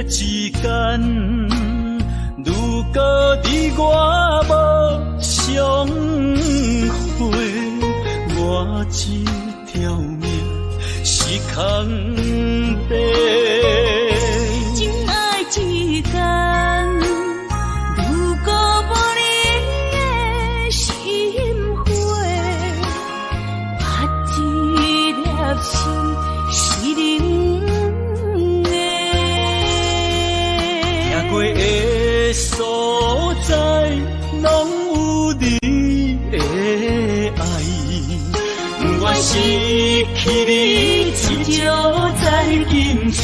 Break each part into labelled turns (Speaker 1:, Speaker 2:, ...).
Speaker 1: 之間，如果你我無相會，我這條命是空白。
Speaker 2: 情愛之間，如果無你的心花，我這粒心是冷的。
Speaker 1: 行過的所在，攏有你的愛，不願失去你，至少在今世。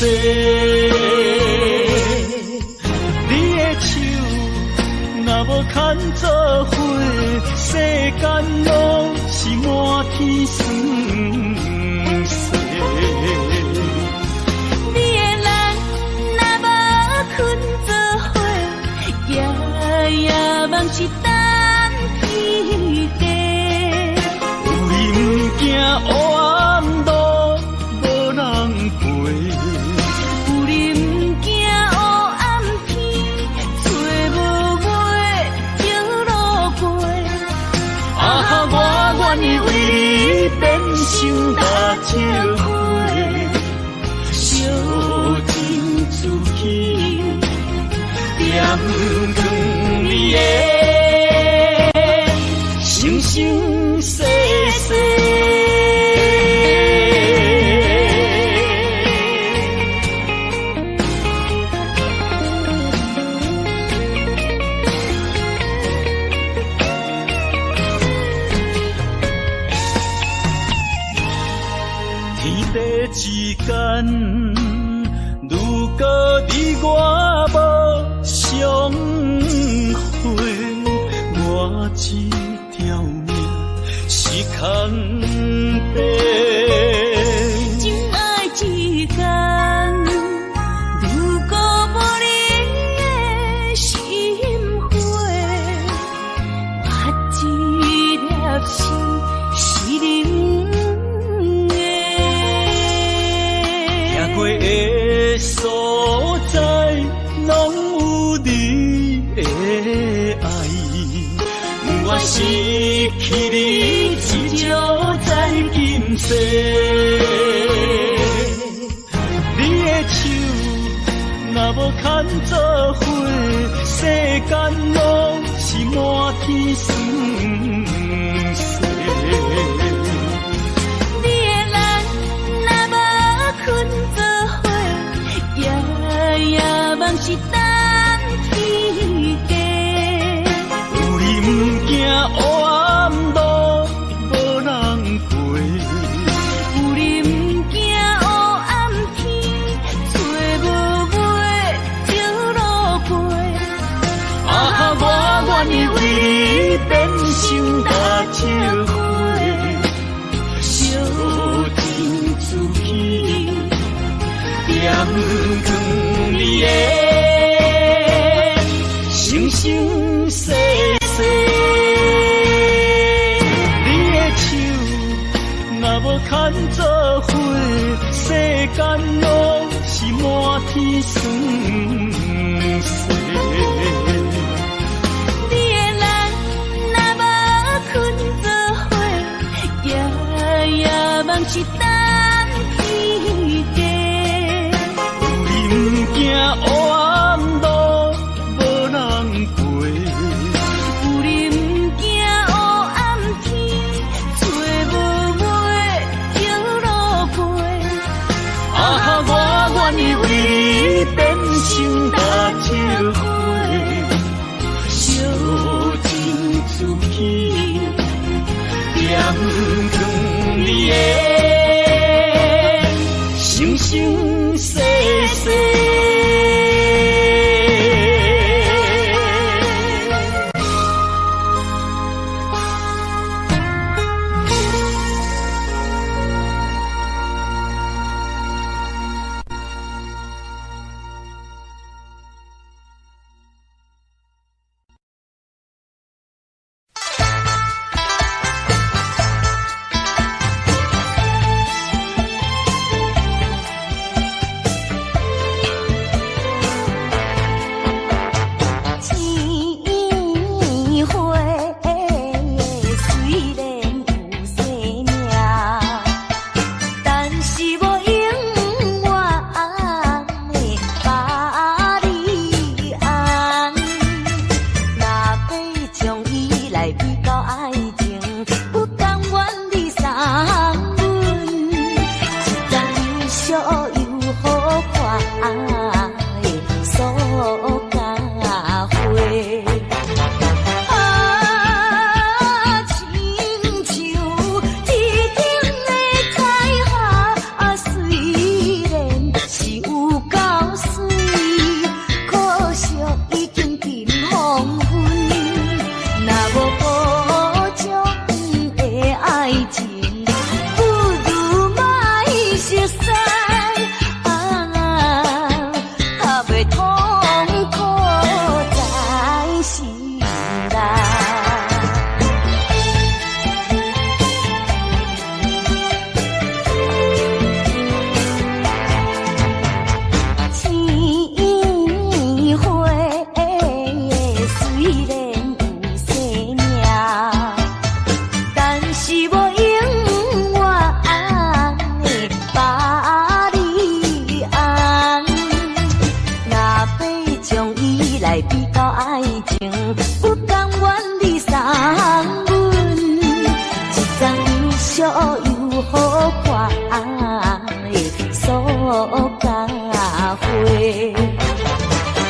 Speaker 1: 你的手若無牽做伙，世間攏是滿天霜雪。
Speaker 2: 你的人若無囥做伙，夜夜夢是等天地。
Speaker 1: 有你毋驚黑暗路無人陪，
Speaker 2: 有你毋驚黑暗天，找無袂著路過。
Speaker 1: 啊，我願意為你變成大石花，燒情自去，點光你的生生世世。天地之間，如果你我無相會，我這條命是空白。
Speaker 2: 情愛之間，如果無你的心花，我這粒心是冷的。
Speaker 1: 行過的所在，攏有你的愛，不願失去你，至少在今世。你的手若無牽做伙，世間攏是滿天霜雪。
Speaker 2: 你的人若無囥做伙，夜夜夢是等天地。
Speaker 1: 有你毋驚黑暗路無人陪，
Speaker 2: 有你毋驚黑暗天，找無袂著路過。
Speaker 1: 啊，我願意為你變成大石花，燒情自去，點光你的生生世世。你的手若無牽做伙，世間攏是滿天霜雪。
Speaker 2: 你的人若無囥做伙，夜夜夢是等天地。
Speaker 1: 有你毋驚黑暗路無人陪，
Speaker 2: 有你毋驚黑暗天，找無袂著路過。
Speaker 1: 啊，我願意為你變成大石花，燒情自去，點光你的生生世世。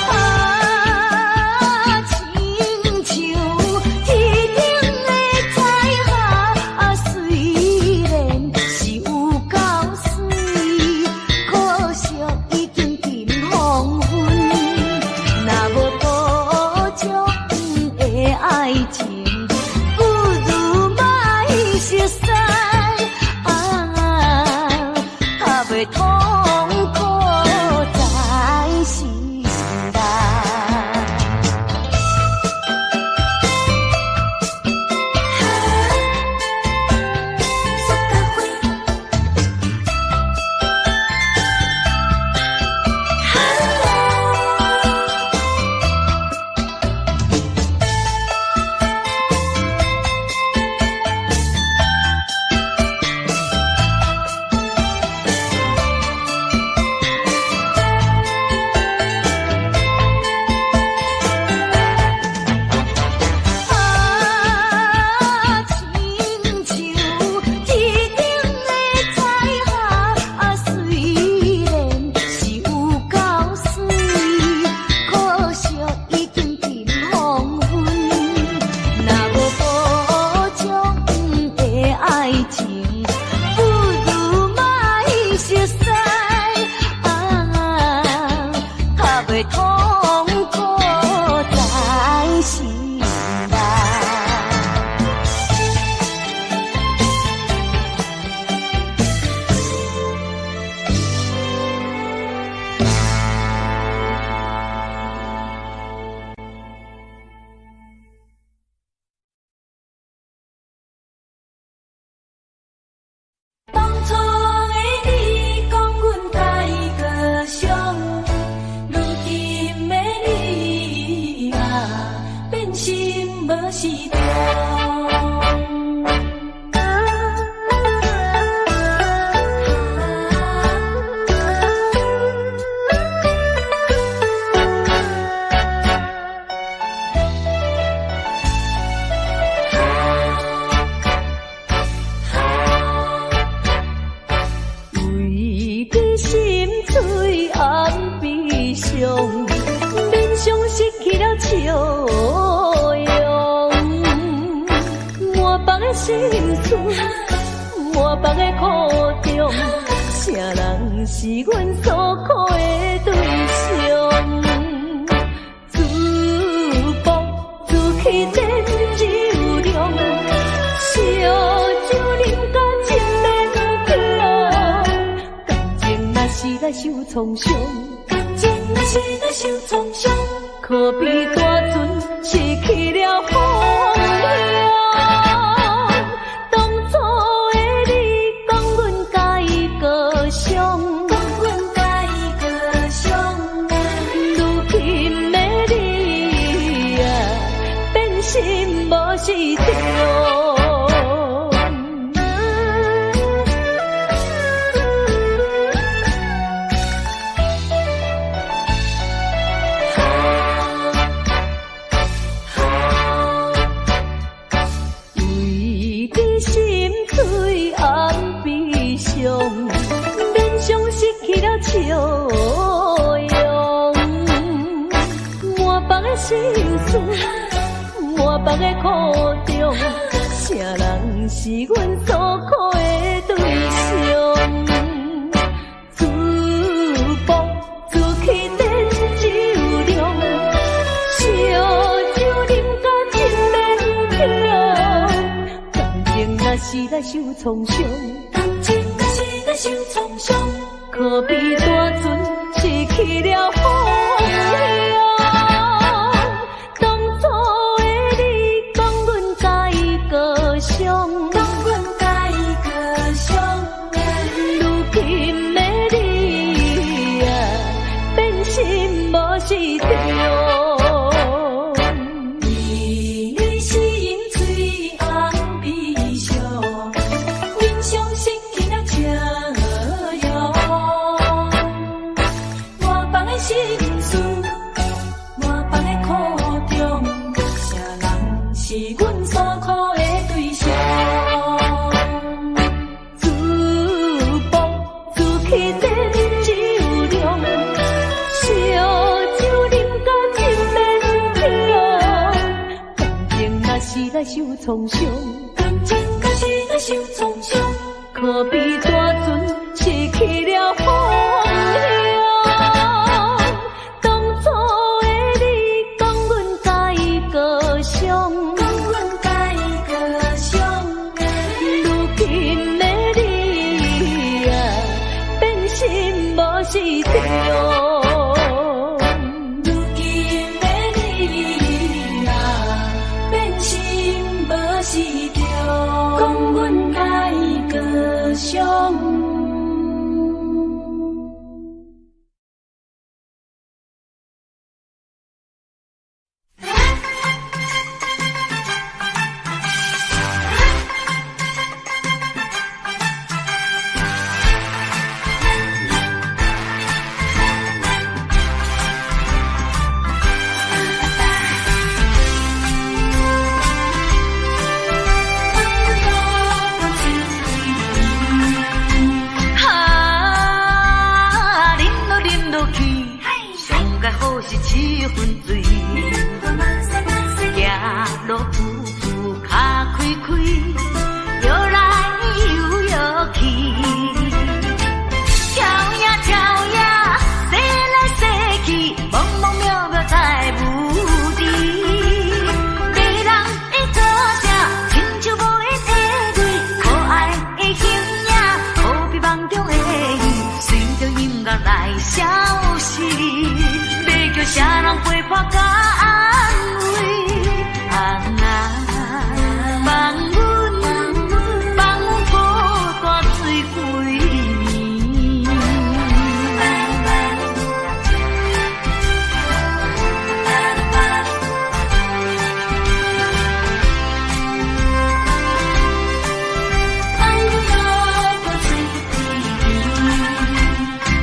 Speaker 2: 啊，親像天頂的彩霞，雖然是有夠媠，可惜已經近黃昏。若無保障的愛情，不如莫熟似。啊，較袂痛苦在心內。
Speaker 3: 雪茄花。
Speaker 2: 啊，親像天頂的彩霞，雖然是有夠媠，可惜已經近黃昏。若無保障的愛情，不如莫熟似。啊，較袂痛苦在心內。
Speaker 3: 當初的你講阮太高尚，如今的你啊，變心無始終。
Speaker 2: 為你心碎暗悲傷，面上失去了笑容。瞞別的心事，瞞別的苦衷，啥人是阮訴苦的對象？自暴自棄練酒量，燒酒啉甲真勉強。感情若是來受創傷，
Speaker 3: 感情若是來受創傷，
Speaker 2: 可比大船失去了方向。當初的你講阮佮伊高尚，
Speaker 3: 講阮佮伊高尚，
Speaker 2: 如今的你啊，變心無始終。為你心碎暗悲傷，面上失去了笑容。瞞別的心事，瞞別的苦衷，啥人是阮訴苦的對象？自暴自棄練酒量，燒酒啉甲真勉強。感情若是來受創傷，
Speaker 3: 感情若是來受創傷，
Speaker 2: 可比大船失去了方向。當初的你講阮佮伊高尚，
Speaker 3: 講阮佮伊高尚，
Speaker 2: 如今的你啊，變心無始終。
Speaker 3: 為你心碎暗悲傷，面上失去了笑容。瞞別的心
Speaker 2: 創傷，
Speaker 3: 感情敢是會受創傷，
Speaker 2: 可比大船失去了方向。當初的你講阮該高尚，
Speaker 3: 講阮該高尚，
Speaker 2: 如今的你啊，變心無時中。
Speaker 3: 如今的你啊，變心無時中，講阮該高尚。
Speaker 4: 啊，啉落啉落去，上佳好是七分醉。行路步步跤開開，搖來又搖去。跳呀跳呀，踅來踅去，茫茫渺渺在無知。迷人的歌聲，親像無言的淚，可愛的形影，好比夢中的伊，隨著音樂來消失。欲叫啥人陪伴佮安慰？啊，放阮放阮孤單醉幾暝。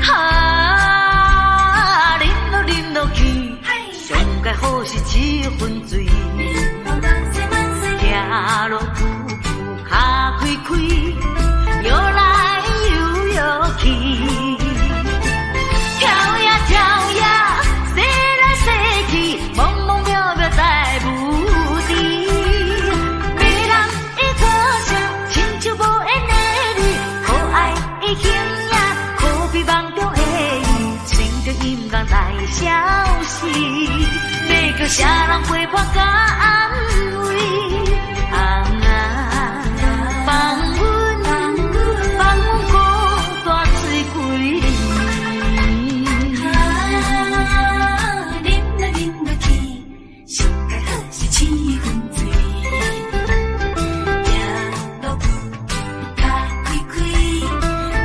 Speaker 4: 啊，啉落啉落去，上佳好是七分醉。行路步步跤開開，搖來又搖去。跳呀跳呀，踅來踅去，茫茫渺渺在無知。迷人的歌聲，親像無言的淚，可愛的形影，可比夢中的伊，隨著音樂來消失。欲叫啥人陪伴佮安慰？啊，放阮放阮孤單醉幾暝。
Speaker 3: 啊，啉落啉落去，上佳好是七分醉。行路步步跤開開，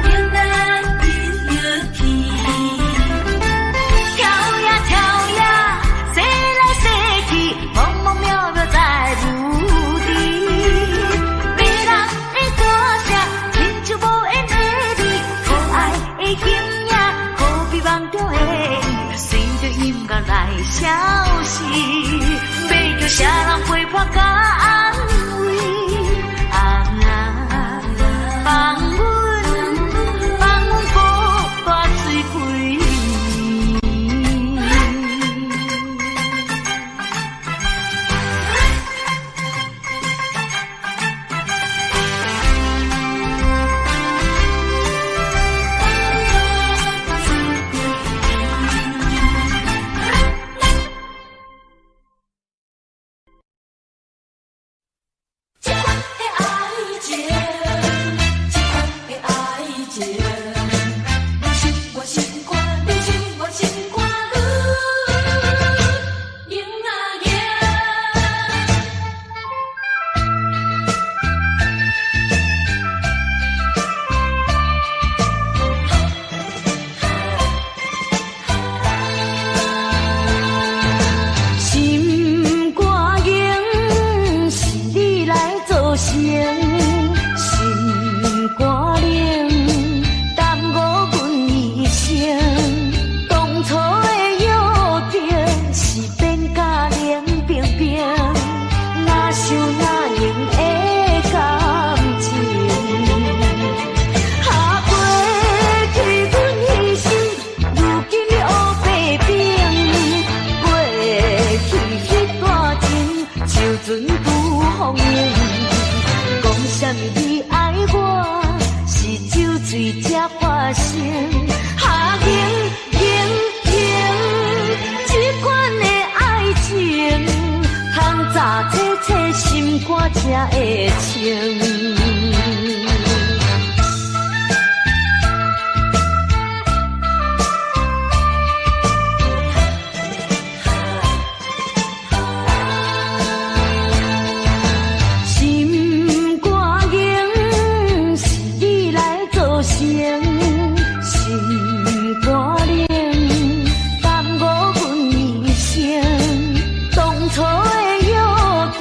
Speaker 3: 搖來又搖去。
Speaker 4: 跳呀跳呀，踅來踅去，茫茫渺渺在無知。迷人的歌聲，親像無言的淚，可愛的形影，可比夢中的伊，隨著音樂來消失。欲叫啥人陪伴佮安慰？啊，放阮放阮孤單醉幾暝。
Speaker 3: 這款的愛情，這款的愛情，你心我心肝，你心我心肝，愈贏啊贏。
Speaker 4: 心肝硬是你來造成，心肝冷醉才發生。哈硬硬硬，這款的愛情，通早切切心肝才會清。心肝硬是你來造成，心肝冷耽誤阮一生。當初的約定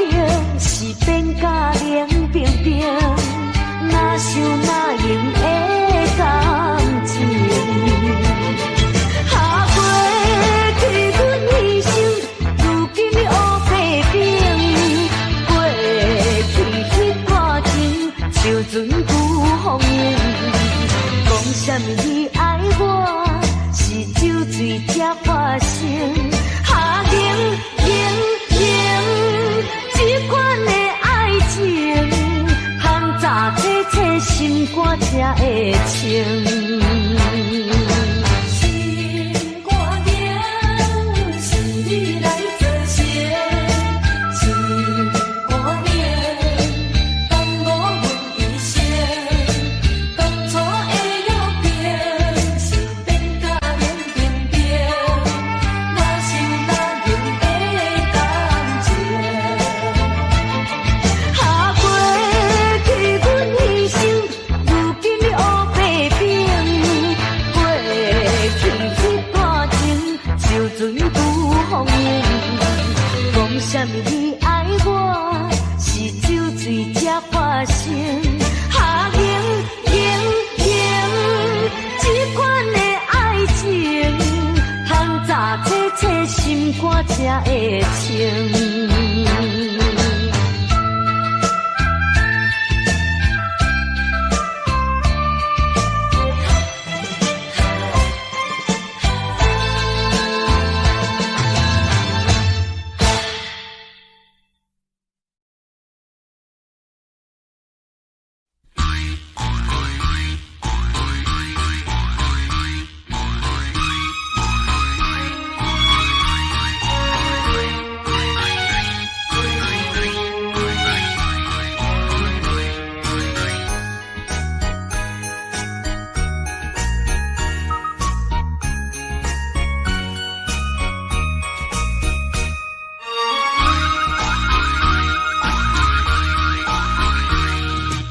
Speaker 4: 是變甲冷冰冰，哪想哪用的感情。哈，過去阮犧牲，如今你烏白頂。過去彼段情，像船旧風景。講啥物你愛我，是酒醉才發生。哈，硬硬硬，這款的愛情，通早切切心肝才會清。
Speaker 3: 心肝硬是你來造成，心肝冷耽誤阮一生。當初的約定是變甲冷冰冰，哪想哪用的感情。
Speaker 4: 哈，過去阮犧牲，如今你烏白頂。過去彼段情，像船舊風景。講啥物你愛我，是酒醉才發生。哈，硬硬硬，這款的愛情，通早切切心肝才會清。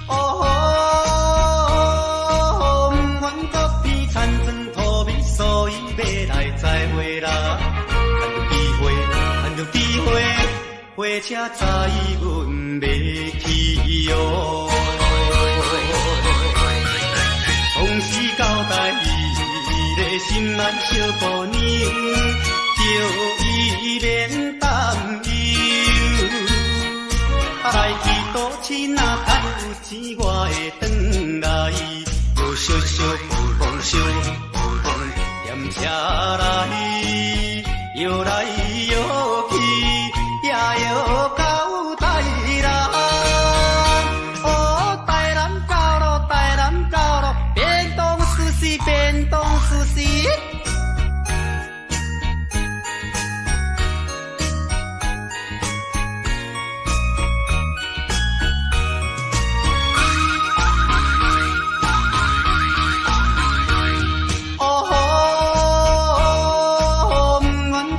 Speaker 1: 哦，不愿阁变田砖土味，所以欲來再會啦。趁著機會，趁著機會，火車載阮欲去喲。從此交代伊的心愛小姑娘，叫伊免擔憂。啊，來去都市若趁有錢，我會轉來。搖小小碰碰小碰碰，踮車來搖來搖去，也搖到台南。哦，台南到囉，台南到囉，變動四時，變動四時。哦，不願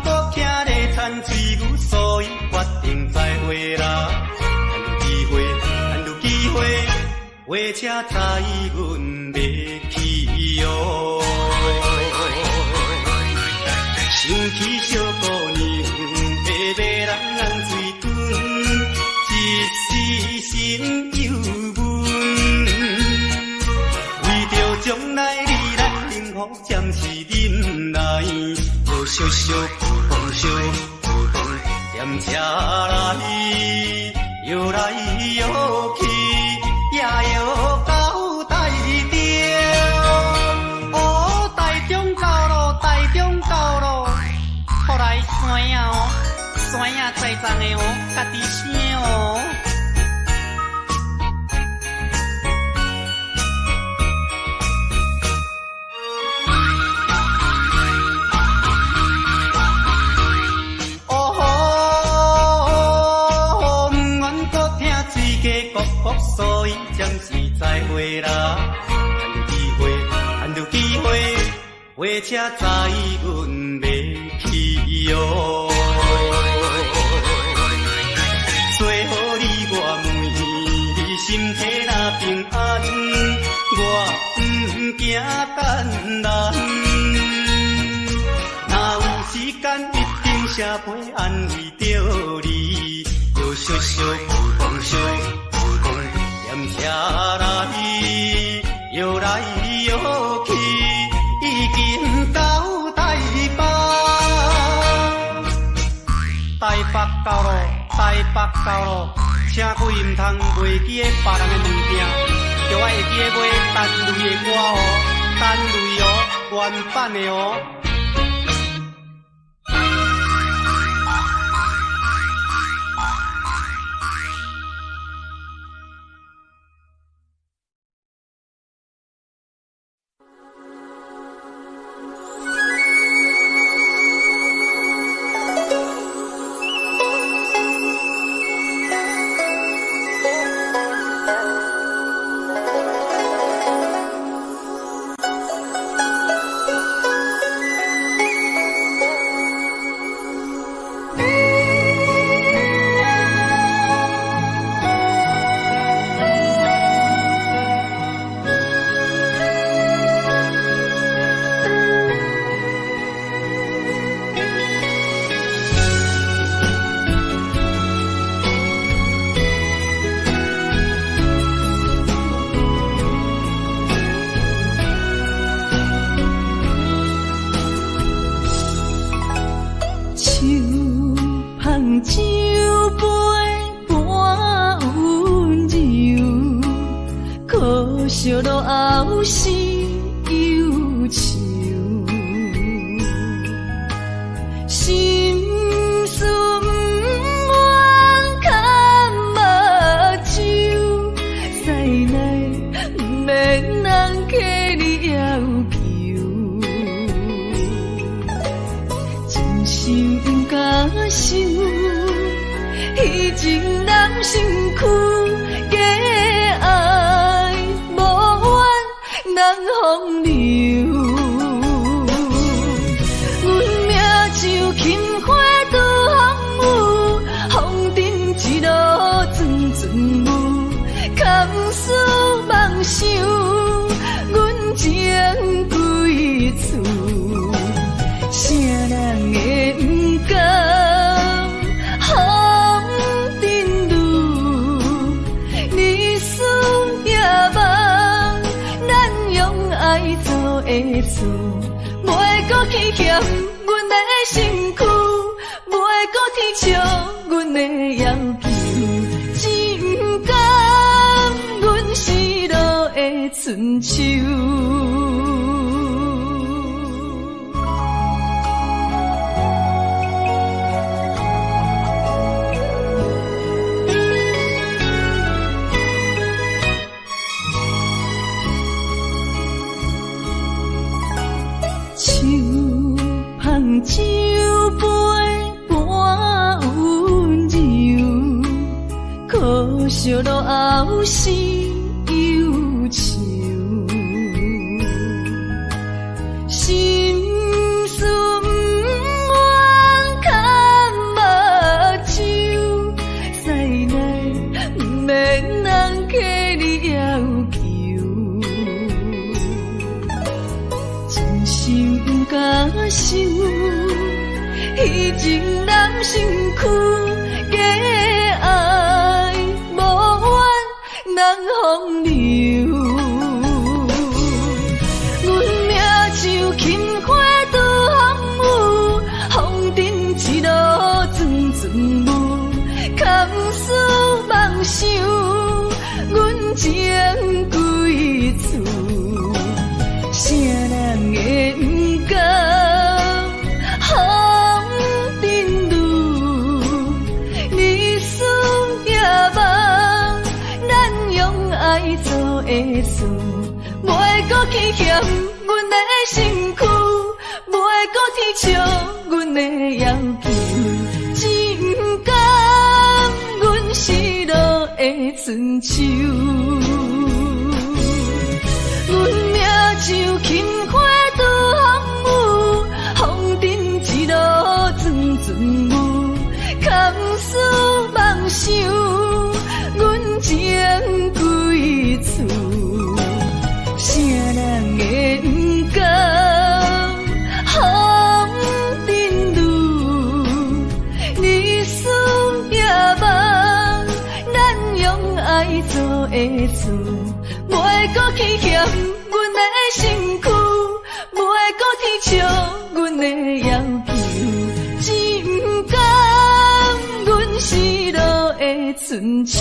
Speaker 1: 閣徛咧田水牛，所以決定再會啦。趁著機會，趁著機會，火車載阮欲去喲。想起小姑娘的迷人紅喙唇，一時心又悶。為著將來你咱幸福暫時忍耐，搖小小碰碰小碰碰，踮車來搖來搖去，也搖到台中。哦，台中到囉，台中到囉，予來山仔哦，山仔載重的哦，家己生哦。火車載阮欲去哟。最好你我问，你心体若平安，我毋惊艰难。若有时间，一定写批安慰著你，摇小小无讲小，无讲踮车内，摇来摇去，已经到台北。台北到咯，台北到咯，请各位毋通袂记得别人的物件，著爱会记得买陈雷的歌哦，陈雷哦，原版的哦。
Speaker 2: 手捧酒杯半温柔，可惜落后是忧愁。心事毋愿崁目睭，屎奶毋免人替你要求。真心毋敢想，虚情人身躯，假爱无缘难风流。阮命像琴花拄风雨，风尘一路阵阵雾，空思梦想，阮情归处。啥人会不甘风尘女？日思夜梦，咱用爱做的厝，袂阁去嫌阮的身躯，袂阁啼笑阮的要求，只毋甘阮失落的春秋。手捧酒杯半温柔，可惜落后是忧愁。心事毋愿崁目睭，屎奶毋免人替你要求。真心毋敢想，虚情人身躯，假爱无缘难风流。阮命像琴花拄风雨，风尘一路阵阵雾，空思梦想，阮情归处。啥人会不甘风尘女？日思夜梦，咱用爱做的厝，袂阁去嫌阮的身躯，袂阁啼笑阮的要求，只毋甘阮失落的春秋。阮命像琴花拄风雨，想阮情幾處，啥人會毋甘風塵女？日思夜夢，咱用愛做的厝，袂閣去嫌阮的身軀，袂閣啼笑阮的要求，只毋甘阮失落的春秋。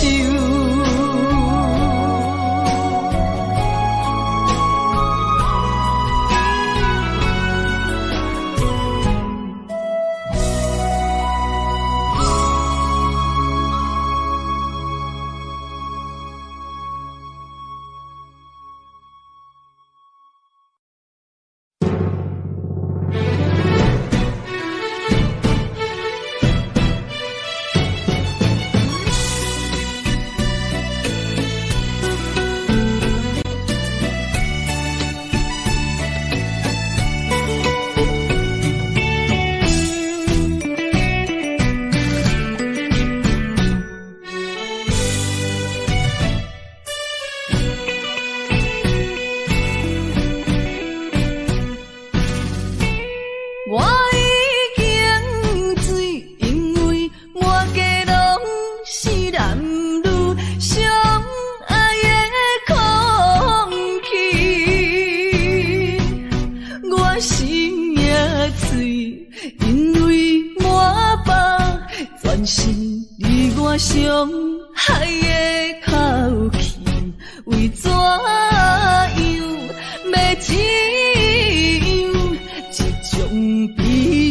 Speaker 2: 我已經醉，因為滿街攏是男女相愛的空氣。我心也醉，因為滿腹全是你我相愛的口氣，為怎樣欲這樣？這種悲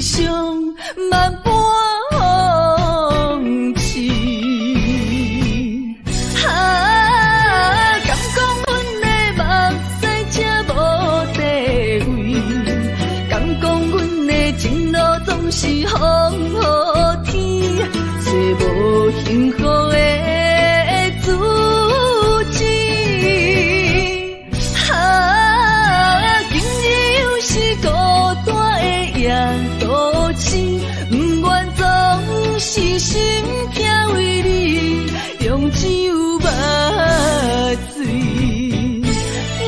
Speaker 2: 傷萬般諷刺。啊，敢講阮的目屎這無地位？敢講阮的情路總是風雨天，找無幸福的主旨。啊，今日又是孤單的夜都市，不願總是心疼為你用酒目醉。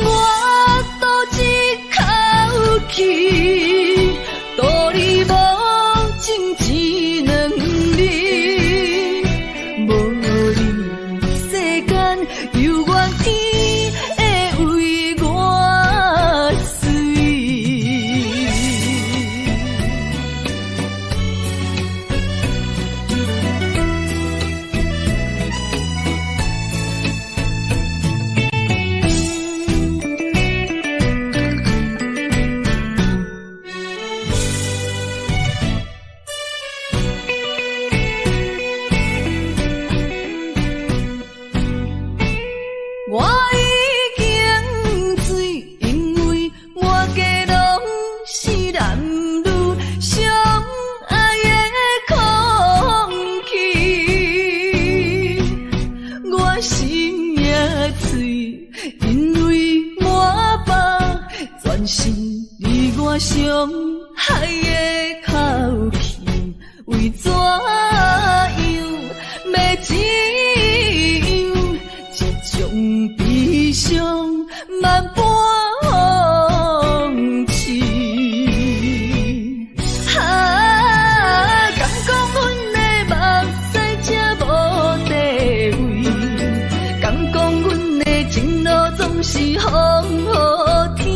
Speaker 2: 我賭一口氣，賭你無情一兩字，無你世間猶原天會為我水。我已經醉，因為滿街攏是男女相愛的空氣。我心也醉，因為滿腹全是你我相愛的口氣，為怎樣欲這樣？這種悲傷萬般諷刺。啊，敢講阮的目屎這無地位？敢講阮的情路總是風雨天，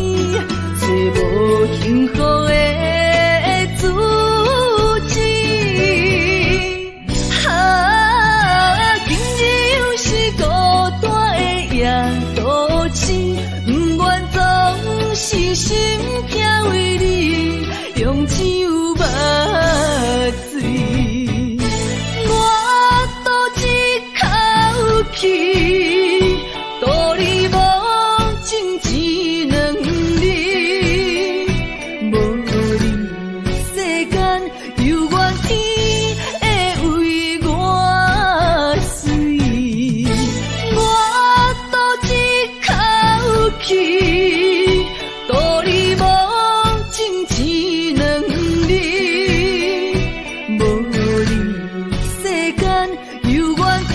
Speaker 2: 找無幸福的主旨。啊，今日又是孤單的夜都市，不願總是心疼為你用酒目醉。我賭一口氣，賭你無情一兩字，無你世間猶原天會為我水。我賭一口氣，賭你無情一兩字，無你世間猶原天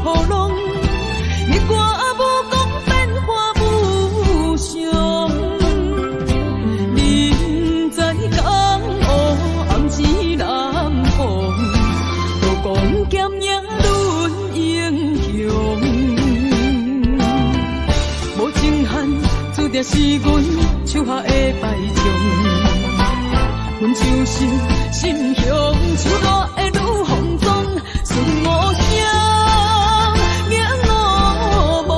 Speaker 2: 波浪，日歌武功變化無常。人在江湖，暗指南風，刀光劍影論英雄。無情漢，注定是阮手下的敗將。阮就是心雄手辣的女風裝，順無聲，迎無望，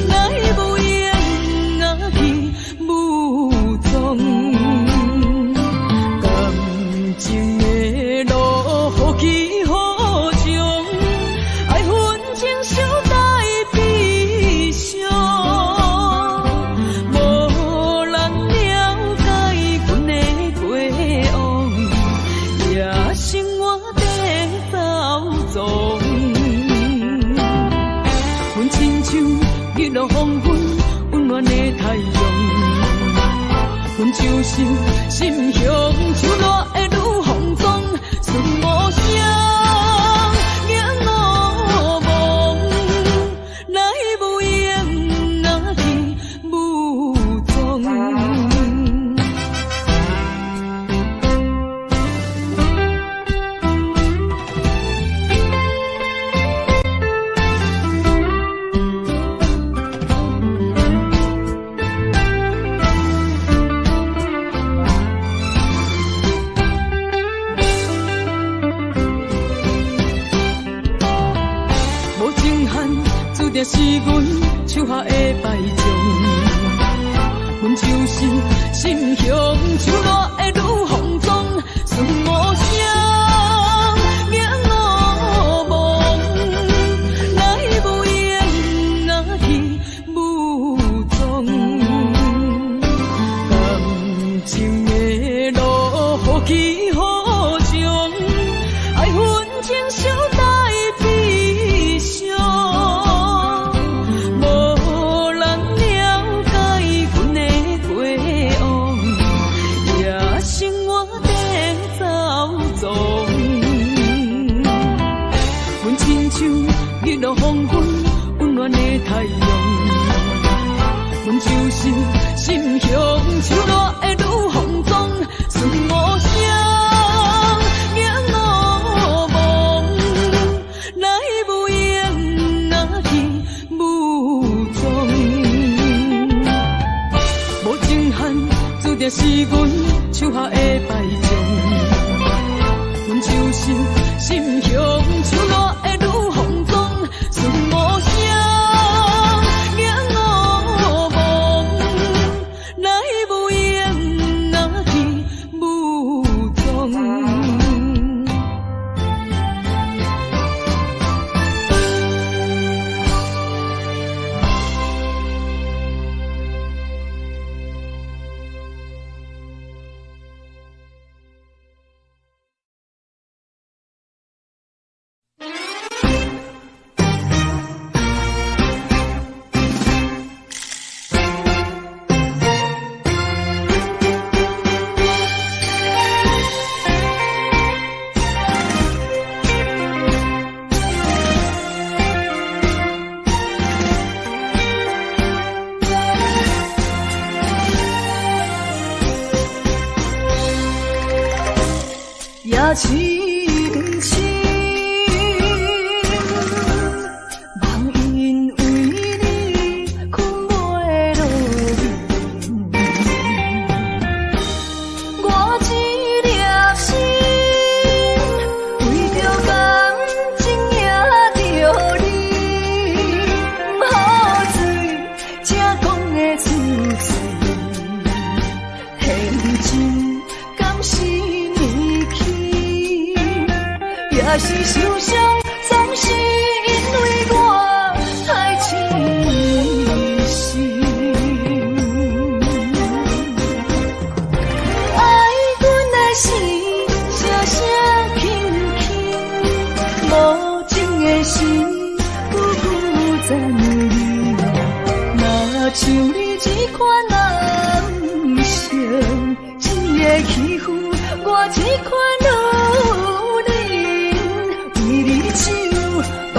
Speaker 2: 來無影啊去無蹤。感情的路何去何從？愛恨情仇帶悲傷，無人了解阮的過往，野生活在走踪。阮親像日落黃昏溫暖的太陽，阮就是心雄手辣的女風裝，順無聲，迎無望，來無影啊去無蹤。無情漢，注定是阮手下的敗將。阮就是心雄手辣的女風裝，順無聲，迎無望，來無影啊去無蹤。感情的路何去何從？愛恨情仇帶悲傷，無人了解阮的過往，野生活在走踪。阮親像日落黃昏溫暖的太陽，阮就是心雄手辣的女風裝，順無聲，迎無望，來無影啊去無蹤。無情漢，注定是阮手下的敗將。阮就是心雄手辣的女風裝，順無聲，迎無望，來無影啊去無蹤。
Speaker 3: 也深深，梦因為你睏袂落眠。我這粒心為著感情贏著你，毋好嘴才講會出嘴，天真敢是年輕，也是受傷，總是因為我太痴心。愛阮的心，聲聲輕輕，無情的心，久久殘忍。若像你這款男性，只會欺負我這款女人，為你唱，當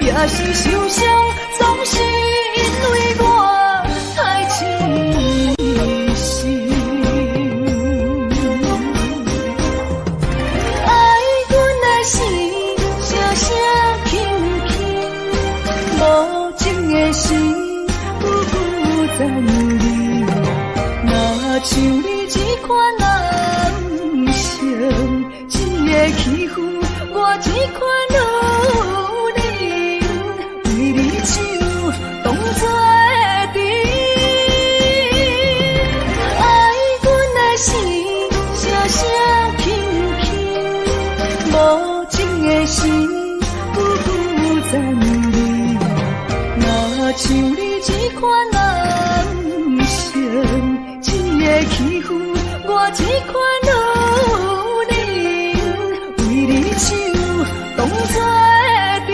Speaker 2: 也是受傷，總是因為我太痴心。愛阮的心，聲聲輕輕，無情的心，久久纏綿。若像你這款男性，只會欺負我這款女人，為你唱當作甜。愛阮的心，聲聲輕輕，無情的心，久久纏綿。若像你這款男性，只會欺負我這款女人，為你唱當作甜，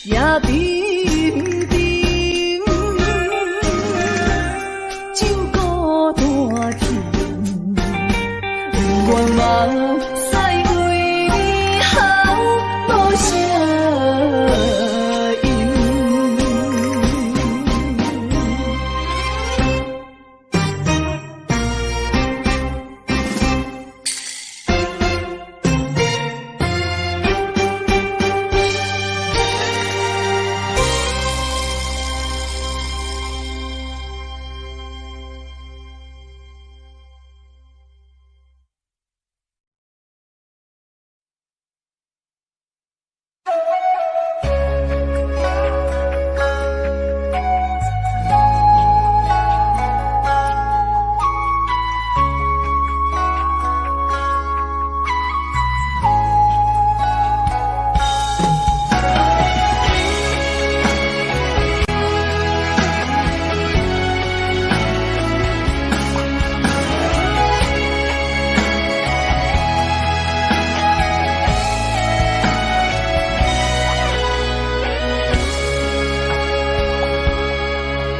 Speaker 2: 也平平就孤單停，不願目屎為你哭無聲音。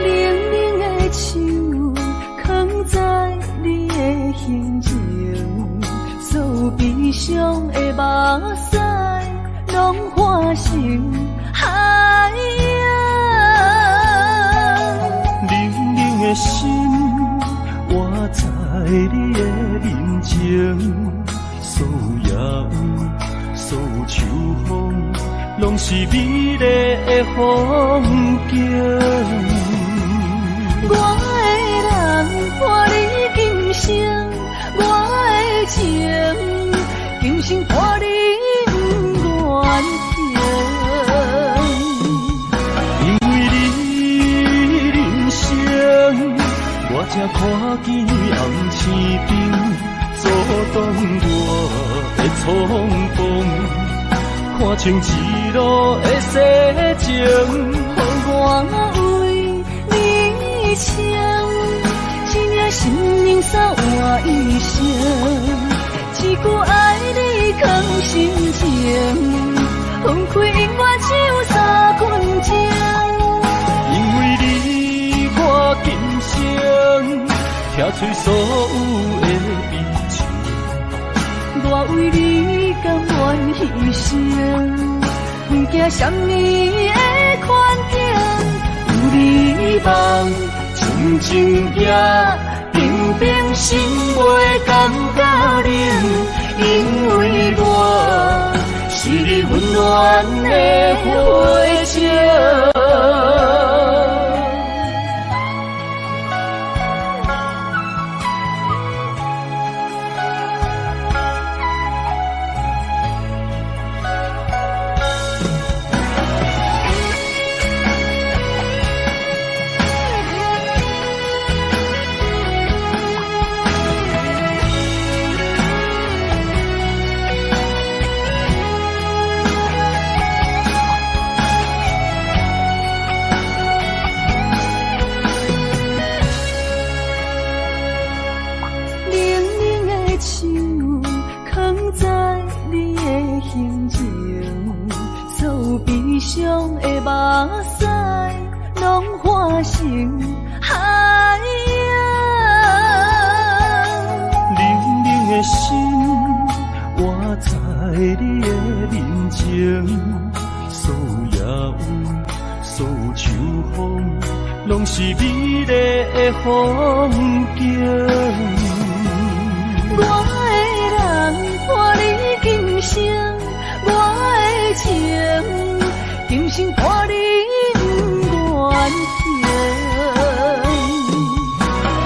Speaker 2: 冷冷的手囥在你的胸前，所有悲傷的目屎攏化成海洋。
Speaker 1: 冷冷的心，活在你的面前，所有夜雨，所有秋風，攏是美麗的風景。
Speaker 2: 我的人伴你今生，我的情，今生伴你不愿停。
Speaker 1: 因為你人生，我才看見紅星燈，阻擋我的衝鋒，看清一路的世情。
Speaker 2: 予我為你穿，一領生命衫換一生，一句愛你藏心情，分開永遠只有三分情。
Speaker 1: 因為你我今生拆碎所有的悲情，
Speaker 2: 我為你甘願犧牲，不驚啥物的困境，有你望，
Speaker 1: 深情行，平平心袂感覺冷，因為我是你溫暖的火種。
Speaker 2: 冷冷的手囥在你的胸前，所有悲傷的目屎攏化成海洋。
Speaker 1: 冷冷的心，活在你的面前，所有夜雨，所有秋風，攏是美麗的風景。
Speaker 2: 我的人伴你今生，我的情，今生伴你不愿停。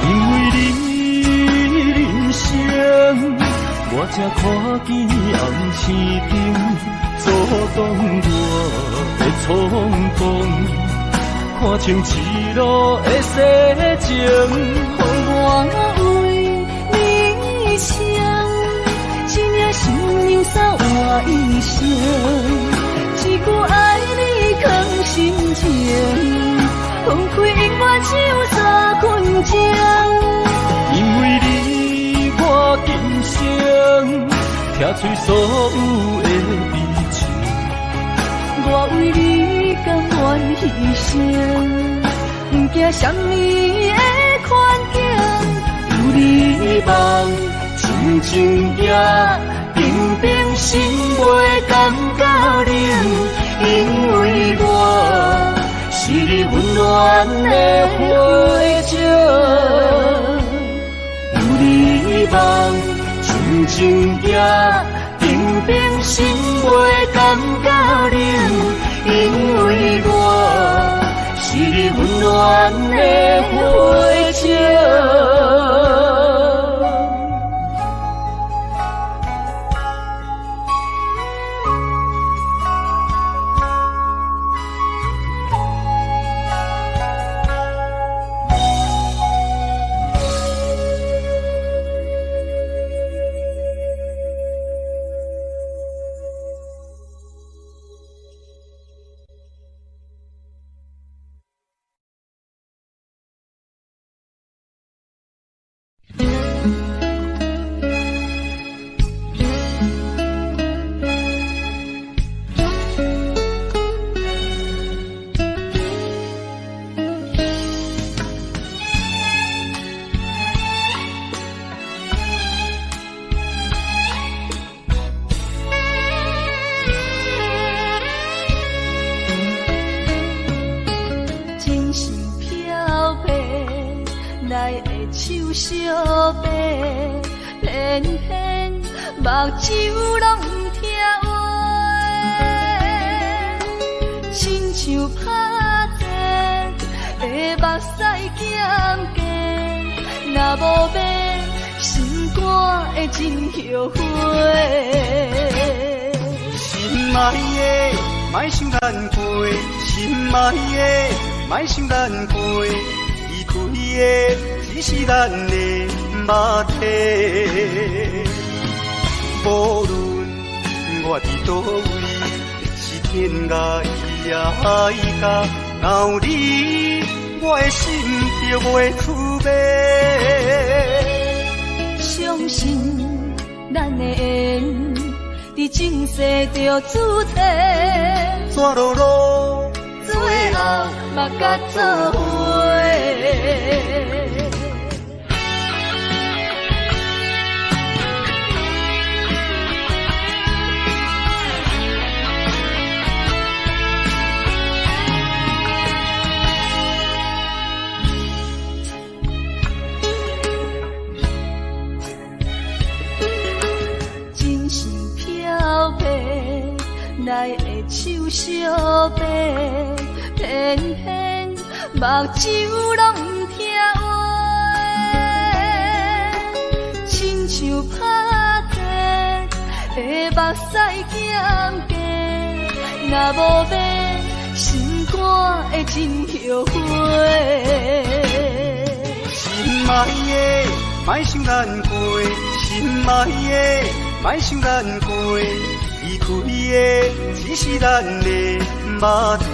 Speaker 1: 因為你人生，我才看見紅星燈，阻擋我的衝動，看清一路的世情。
Speaker 2: 予我為你生，一領新娘衫換衣裳，一句愛你藏心情，分開永遠像三分情。
Speaker 1: 因為你，我今生拆碎所有的悲情。
Speaker 2: 我為你甘願犧牲，不驚啥物的困境。
Speaker 1: 有你梦，深情行，冰冰心袂感覺冷，因為我是你溫暖的火種。有你夢，深情行，冰冰心袂感覺冷，因為我是你溫暖的火種。
Speaker 2: 真心漂白，来的手相白，偏偏目睭拢毋听话，亲像拍坐的目屎减价，若无买，心肝会真后悔。
Speaker 5: 心爱的，莫伤难过，心爱的，莫伤难过，离开的只是咱的肉体。无论我伫佗位，是天涯也海角，若有你，我的心就袂出卖。
Speaker 2: 相信咱的缘，伫前世就注定，
Speaker 5: 怎落落，
Speaker 2: 最後嘛甲做伙。真心漂白，来的手相白，偏偏目睭拢毋听话，亲像拍坐的目屎减价，若无买，心肝会真后悔。
Speaker 5: 心爱的，莫伤难过，心爱的，莫伤难过，离开的只是咱的肉体。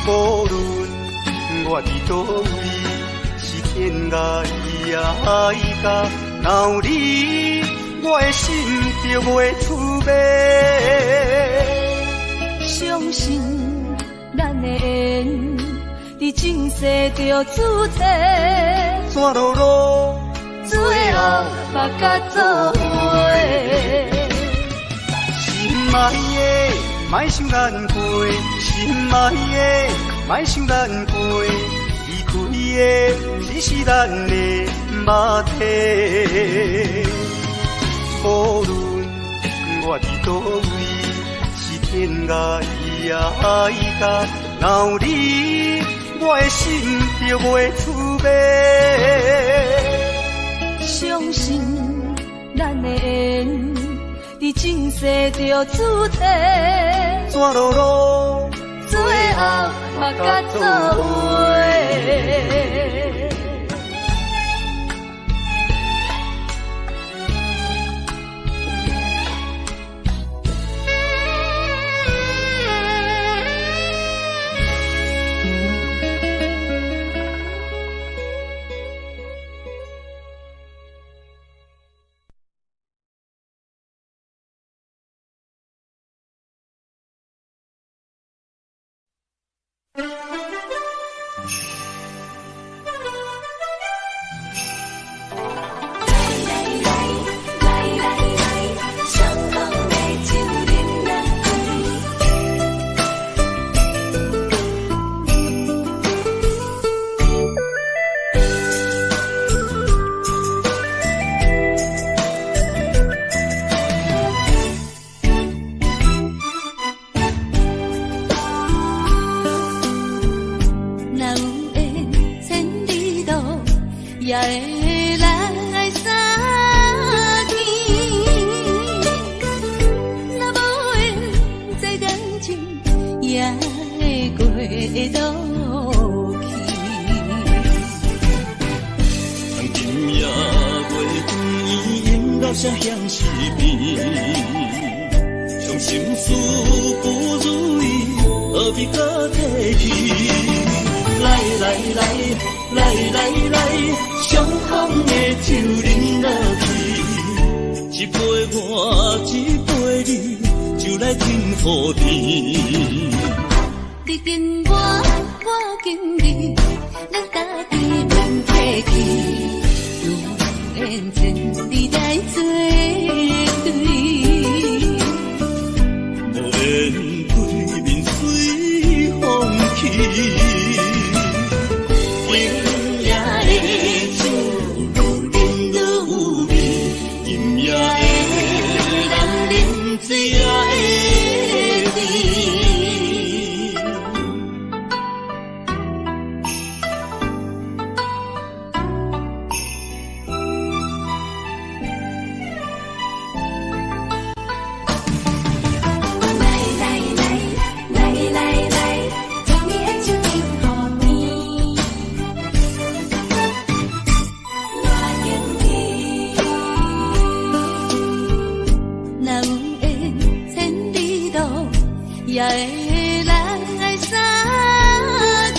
Speaker 5: 无论我伫佗位，是天涯也海角，若有你，我的心就袂出卖。
Speaker 2: 相信咱的缘，伫前世就注定，
Speaker 5: 怎落落，
Speaker 2: 最后嘛嘛佮做伙。
Speaker 5: 心爱的，莫伤难过，心爱的，莫伤难过，离开的只是咱的肉体。无论我伫佗位，是天涯也海角，若有你，我的心就袂出卖。
Speaker 2: 相信咱的缘，伫前世就注定，
Speaker 5: 怎落落，
Speaker 2: 最后嘛佮做伙。
Speaker 3: 来来来，上好的酒啉落去。
Speaker 2: 若有缘千里路，也会来相见。若无缘，这感情也会过落去。
Speaker 1: 今夜月圆，音乐声响四边，将心事不如意，何必阁提起？来来来来来来，上好的酒啉落去，一杯我，一杯你，酒来天予甜。
Speaker 2: 你敬我，我敬你，咱家己免客气。有缘千里来做对，
Speaker 1: 无缘对面随风去。今夜的酒愈饮愈有味，今夜的人饮醉也会甜。
Speaker 3: 来来来来来来，将你的酒饮予甜。我敬你。
Speaker 2: 若有缘千里路，也会来相见。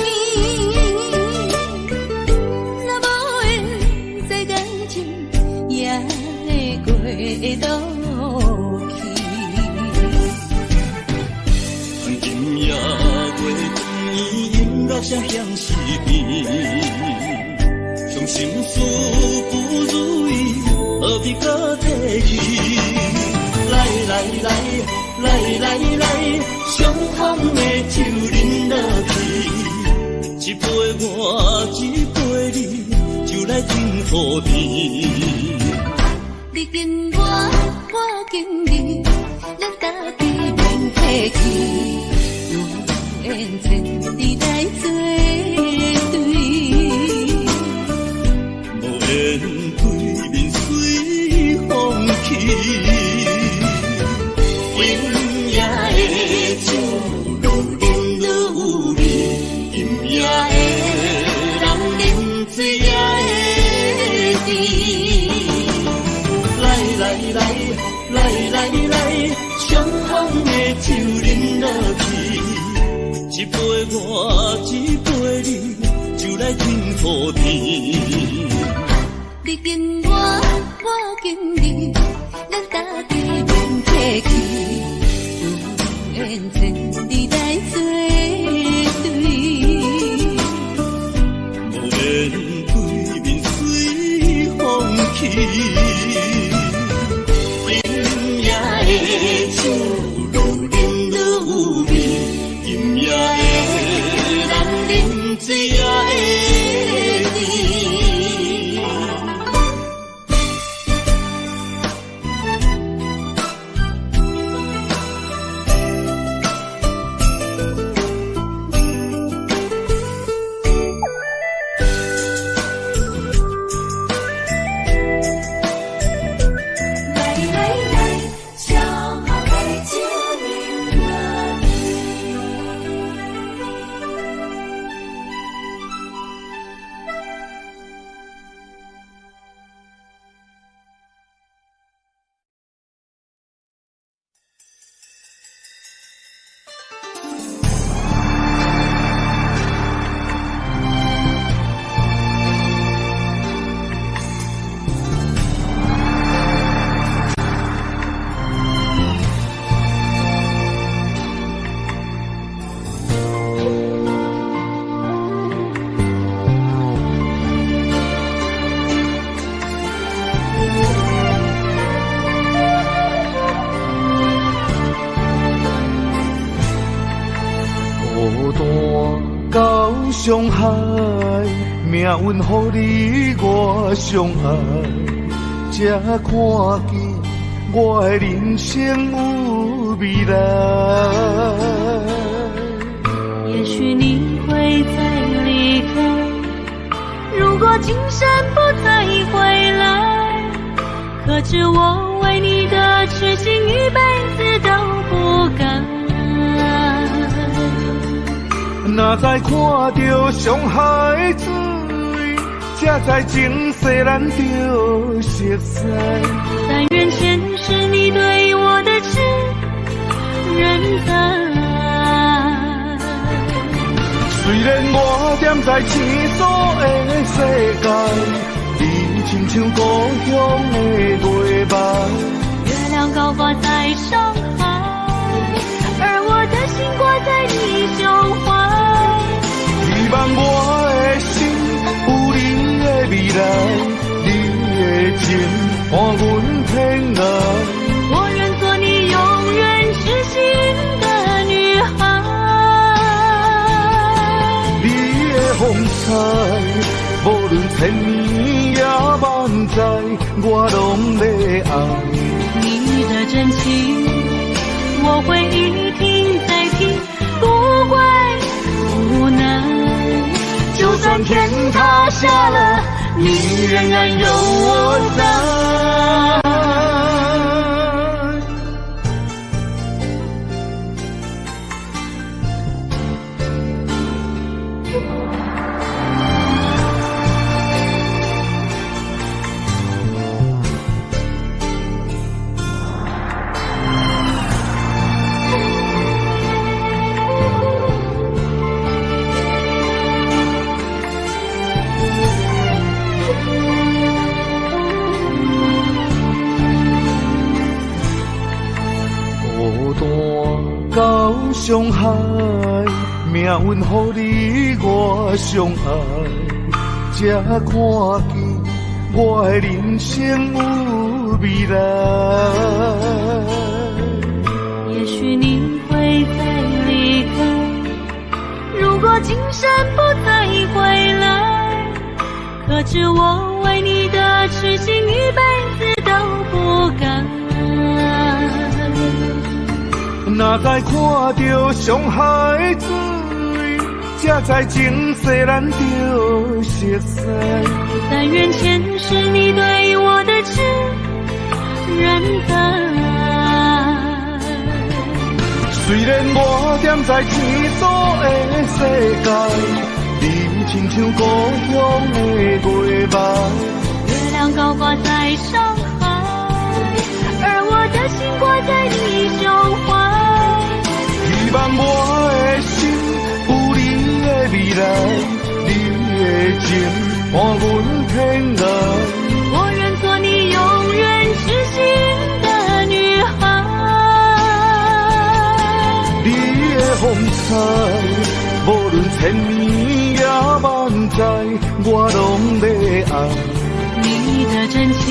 Speaker 2: 若无缘，这感情也会过落去。
Speaker 1: 今夜月圆，音乐声响四边，将心事不如意，何必阁提起？来来来来来来，上好的酒啉落去，一杯我，一杯你，酒来天予甜。
Speaker 2: 你敬我，我敬你，咱家己免客气。有缘千里来做对，
Speaker 1: 无缘对面随风去。今夜的酒愈饮愈有味，今夜的人饮醉也会甜。来来来来来来，上好的酒啉落去，一杯我，一杯你，酒来天予甜。
Speaker 2: 你敬我，我敬你，咱家己免客气。有缘千里来做对，
Speaker 1: 无缘对面随风去。
Speaker 5: 孤單到上海，命運予你我相愛，才看見我的人生有未來。
Speaker 2: 也許你會再離開，如果今生不再回來，可知我為你的痴心一輩子都不改。
Speaker 5: 若再看著上海的水，才知前世咱著熟似。
Speaker 2: 但願前世你對我的痴仍在。
Speaker 5: 雖然我踮在生疏的世界，你親像故鄉的月枇。
Speaker 2: 月亮高掛在上海，而我的心掛在你胸懷。
Speaker 5: 希望我的心有你的未來，你的情伴阮天涯。
Speaker 2: 我願做你永遠痴心的女孩。
Speaker 5: 你的風采，無論千年也萬載，我攏欲愛。
Speaker 2: 你的真情，我會一聽再聽，不會無奈。
Speaker 5: 就算天塌下了，你仍然有我在。孤單到上海，命運予你我相愛，才看見我的人生有未來。
Speaker 2: 也許你會再離開，如果今生不再回來，可知我為你的痴心一輩子都不改。
Speaker 5: 若再看著上海的水，才知前世咱著熟似。
Speaker 2: 但願前世你對我的痴仍在。
Speaker 5: 雖然我踮在生疏的世界，你親像故鄉的月枇。
Speaker 2: 月亮高掛在上海，而我的心掛在你胸懷。
Speaker 5: 希望我的心有你的未來，你的情伴阮天涯。
Speaker 2: 我願做你永遠痴心的女孩。
Speaker 5: 你的風采，無論千年也萬載，我攏欲愛。
Speaker 2: 你的真情，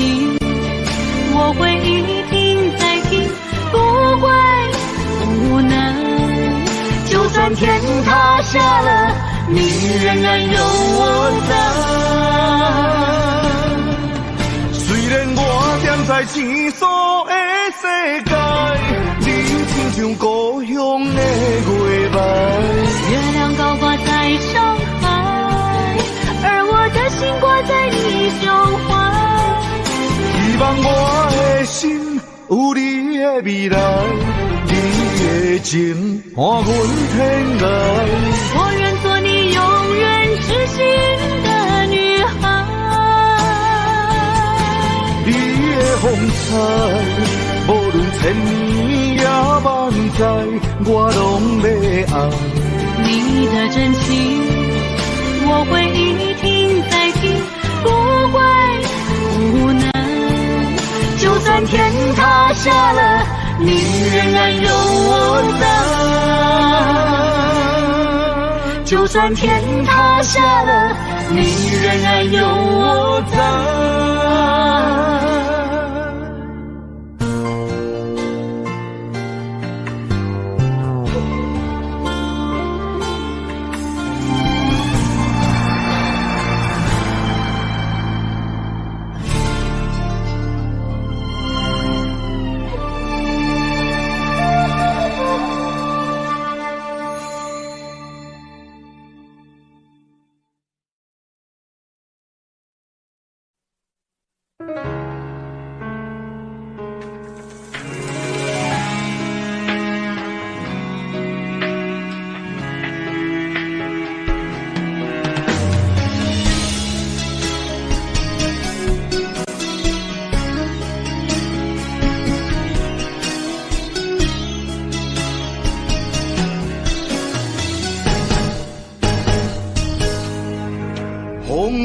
Speaker 2: 我會一聽再聽，不會無奈。
Speaker 5: 就算天塌下了，你仍然有我在。雖然我踮在生疏的世界，你親像故鄉的月枇。
Speaker 2: 月亮高掛在上海，而我的心掛在你胸懷。
Speaker 5: 希望我的心有你的未來，你的情伴阮天涯。
Speaker 2: 我願做你永遠痴心的女孩。
Speaker 5: 你的風采，無論千年也萬載，我攏欲愛。
Speaker 2: 你的真情，我會一聽再聽，不會無奈。
Speaker 5: 就算天塌下了，你仍然有我在。就算天塌下了，你仍然有我在。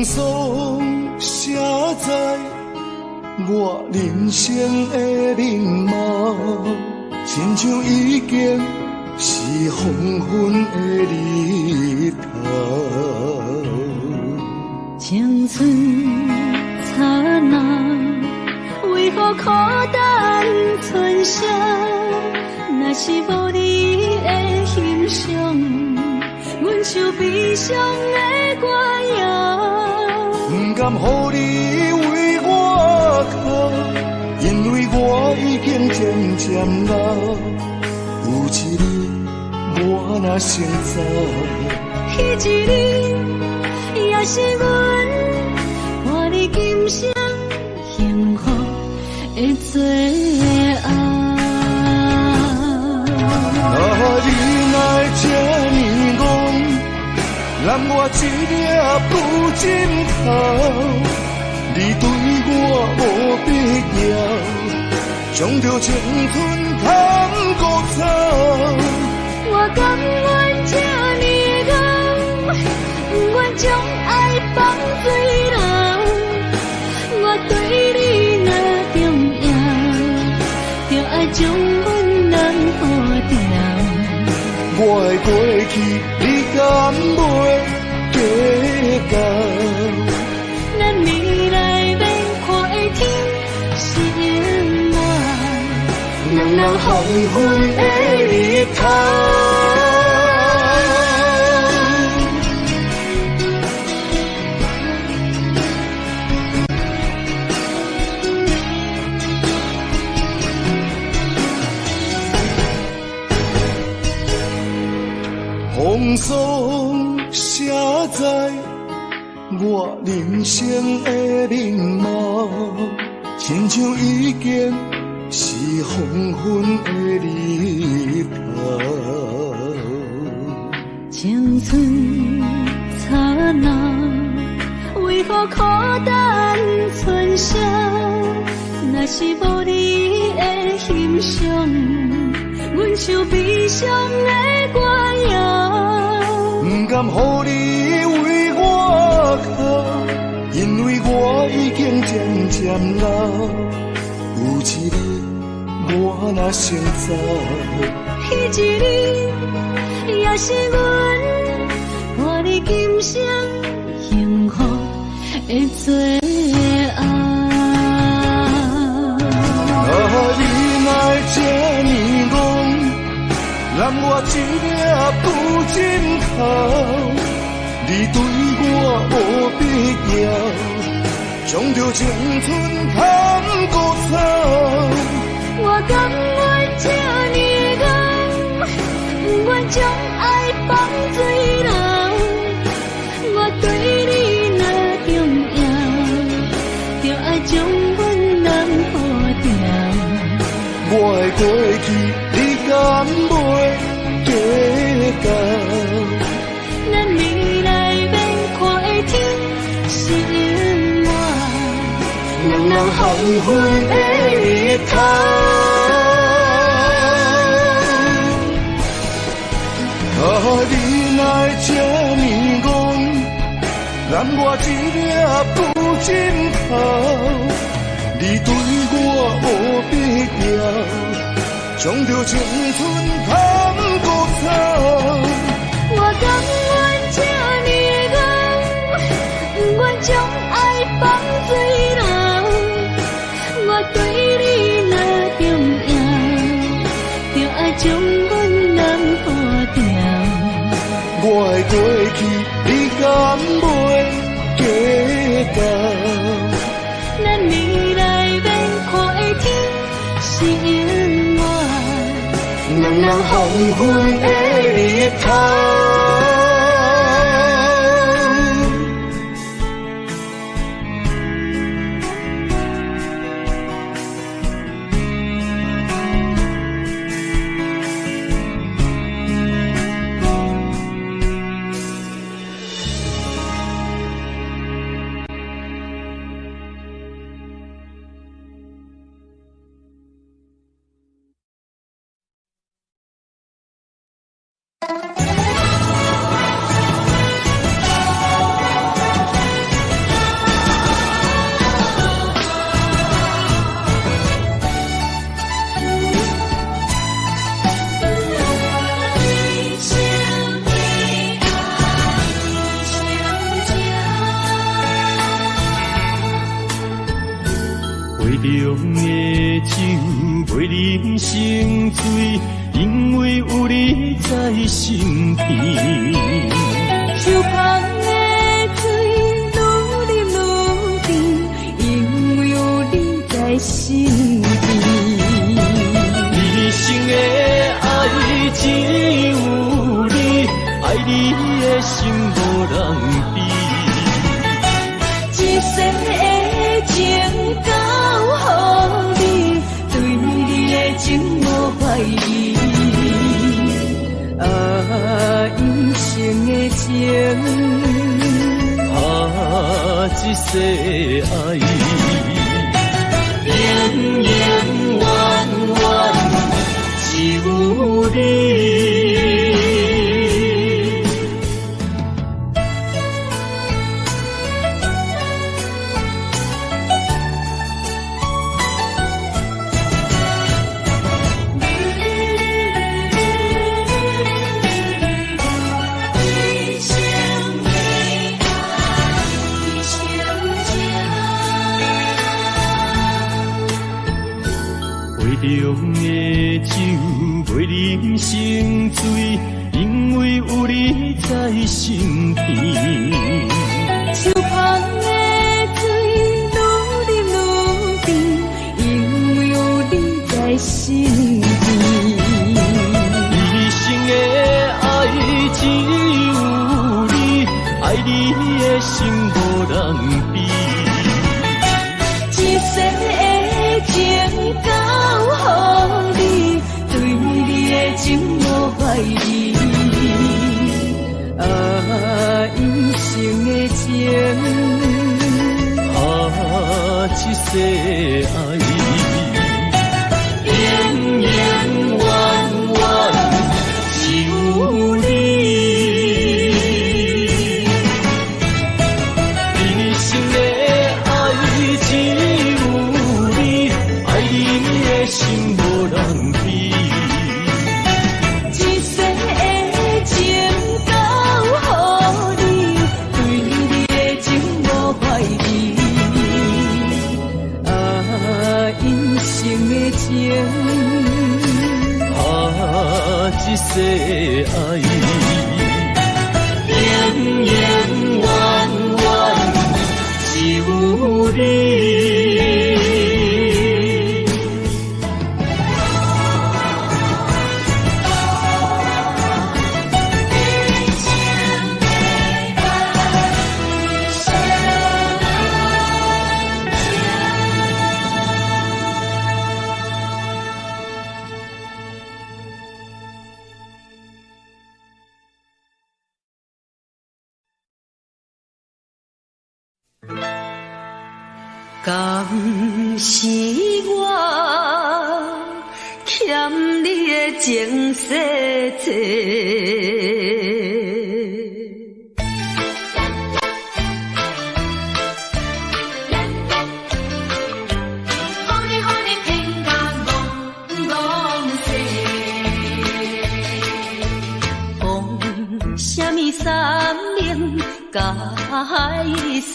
Speaker 5: 風霜寫在我人生的面貌，親像已經是黃昏的日頭。
Speaker 2: 青春燦爛，為何苦等春宵？若是無你的欣賞，阮唱悲傷的歌謠。
Speaker 5: 不甘予你為我哭，因為我已經漸漸老。有一日我若先走，
Speaker 2: 彼一日也是阮伴你今生幸福的最後。
Speaker 5: 啊，你哪會這呢戇，揽我一粒布枕頭，你對我無必要，將著青春趁孤草。
Speaker 2: 我甘願這呢怣，不願將愛放水流。我對你若重要，就愛將阮人好掉。
Speaker 5: 我的過去，你敢袂計較？
Speaker 2: 咱未來欲看的天是永遠，兩人黃昏的日頭。
Speaker 5: 風霜寫在我人生的面貌，親像已經是黃昏的日頭。
Speaker 2: 青春燦爛，為何苦等春宵？若是無你的欣賞，阮唱悲傷的歌謠。
Speaker 5: 不甘予你為我哭，因為我已經漸漸老。有一日我若先走，
Speaker 2: 彼一日也是阮伴你今生幸福的最後。
Speaker 5: 啊，你哪會這呢戇，攬我一粒布枕頭，你對我無必要，將著青春趁孤草。
Speaker 2: 我甘願這呢怣，不願將愛放水流。我對你若重要，就愛將阮人好掉。
Speaker 5: 我的過去，你敢袂計較？
Speaker 2: 咱未來欲看的天是永遠，兩人黃昏的日頭。
Speaker 5: 啊，你哪會這呢戇，攬我一粒布枕頭，你對我無必要，將著青春趁孤草。
Speaker 2: 我甘願這呢怣，不願將愛放水流。我對你若重要，就愛將阮人好掉。
Speaker 5: 我的過去，你敢袂計較？
Speaker 2: 咱未來欲看的天是永遠，
Speaker 5: 兩人黃昏的日頭。
Speaker 1: 啉成醉，因为有你在身边。
Speaker 2: 树旁的水愈啉愈甜，因为有你在身边。
Speaker 1: 一生的爱只有你，爱你的心无人比。
Speaker 2: 一世的情交予你，对你的情无怀疑。啊，一生的情，
Speaker 1: 啊，这世爱，永永远远只有你。杯中的酒袂啉成醉，因为有你在身边。
Speaker 2: 树旁的水愈啉愈甜，因为有你在身边。
Speaker 1: 一生的爱只有你，爱你的心无人比。
Speaker 2: 一世的情交予你，对你的情无怀疑。啊，一生的情，
Speaker 1: 啊，这世爱，永永远远只有你。一生的爱只有你，爱你的心无人比。
Speaker 2: 一世的情交予你，对你的情无怀疑。啊，一生的情，
Speaker 1: 啊，这世爱，永永远远只有你。
Speaker 3: 敢是我欠你的情细细？讲啥物山盟海誓，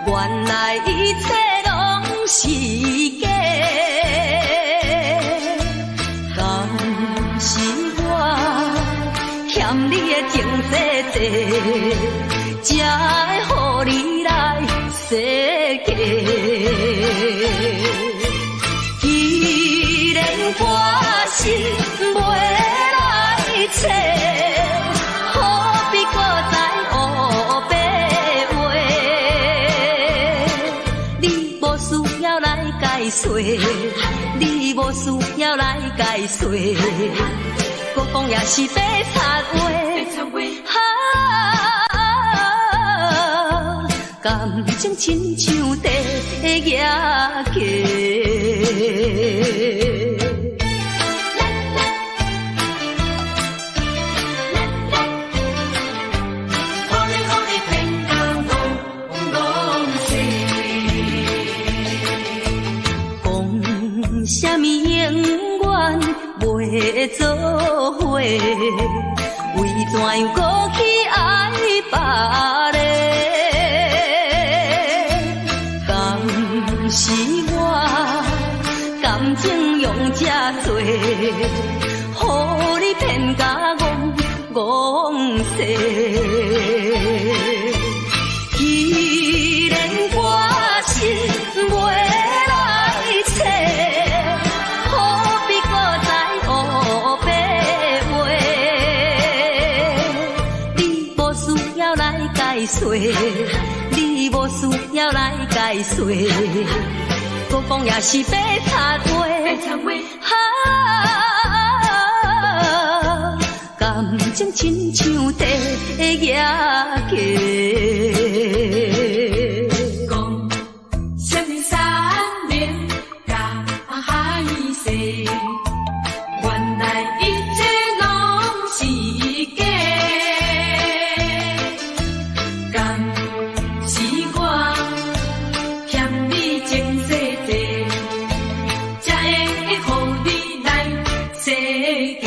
Speaker 3: 原来一切拢是假。敢是我欠你的情济济，才会予你来设计。既然我心袂来找，何必搁再乌白话？你无需要来解释，你无需要来解释，阁讲也是白贼话。啊，感情亲像地压价。讲啥物永远袂做伙，为怎样阁去爱别个？敢是我感情
Speaker 2: 濟，予你騙甲戇戇勢。既然我心袂來揣，何必閣再烏白話？你無需要來解釋，你無需要來解釋，閣講也是白賊話。哈，感情親像地額價。
Speaker 3: 講啥物山盟甲海誓，原來一切攏是假。敢是我欠你情世濟，才會予你來設計。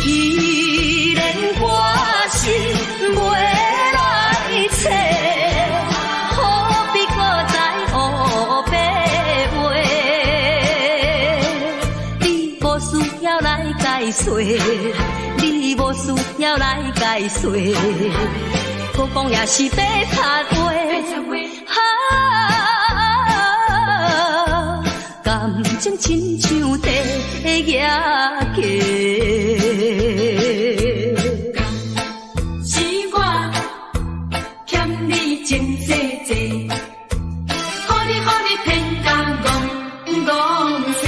Speaker 2: 既然我心袂來揣，何必閣再烏白話？你無需要來解釋，你無需要來解釋，閣講也是白賊話。哈，感情親像地額價。
Speaker 3: 敢是我欠你情世濟，予你騙甲戇戇勢。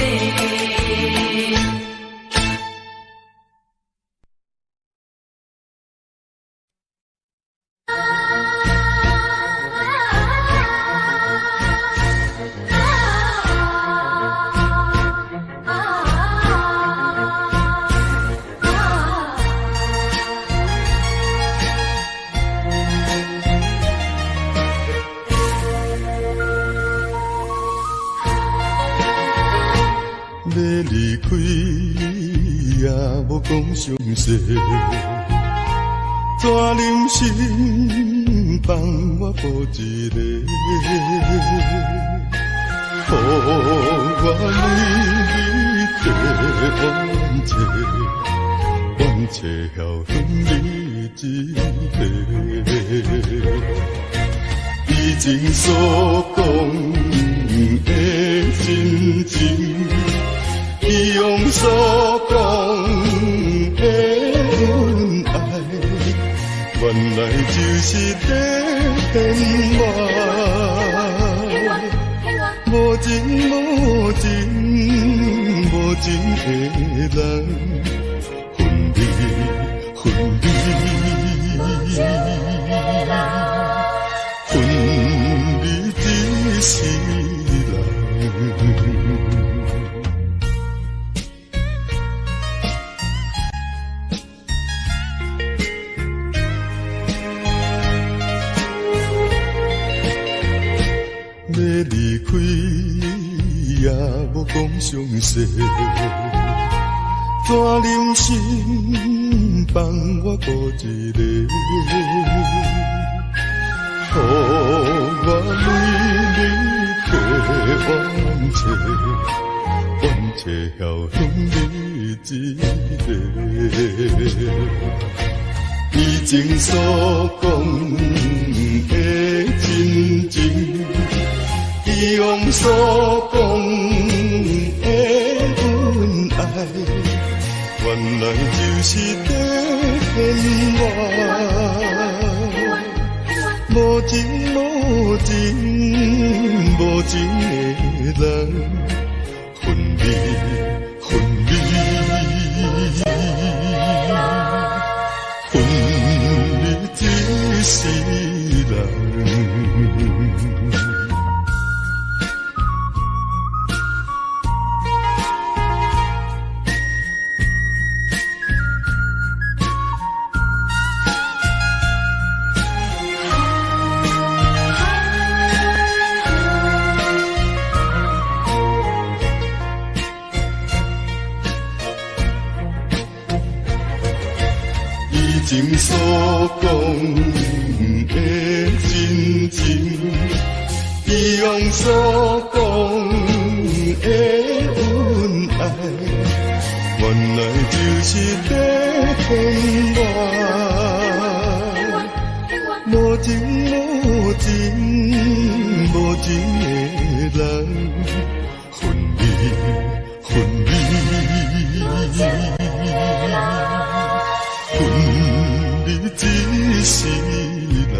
Speaker 5: 欲離開也無講詳細，怎忍心放我孤一个？予我为你提冤债，冤债晓分你一个。以前所講的真情，以往所講的恩愛，原來就是在騙我。無情無情無情的人，分離分離，分離一世人。欲離開也無講詳細，怎忍心放我孤一个？予我为你提冤债，冤债晓分你一个。以前所講的真情，以往所講的恩愛，原來就是在騙我。無情無情無情的人，分離分離，分離一世人。以前所講的真情，以往所講的的恩愛，原來就是在骗我。無情無情無情的人，分離分離，分離一世人。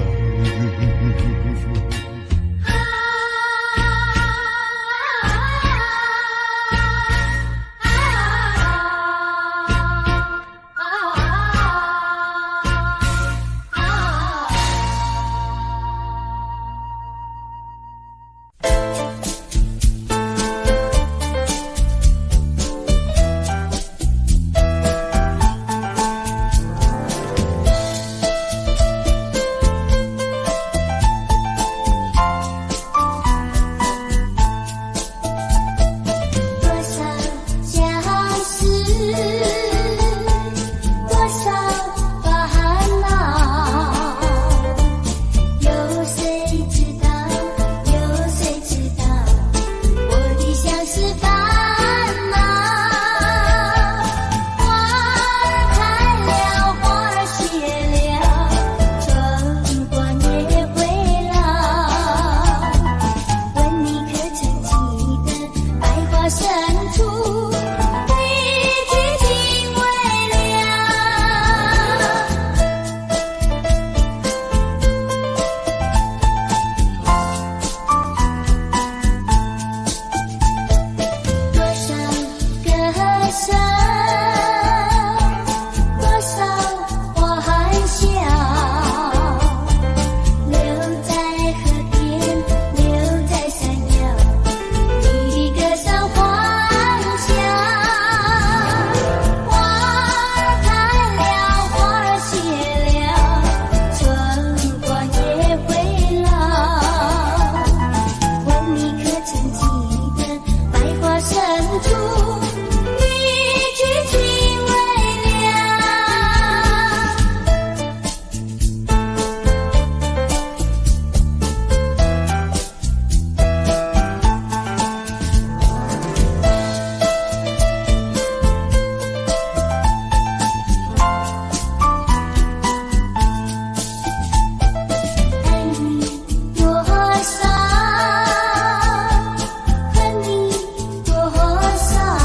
Speaker 3: 多少，恨你多少。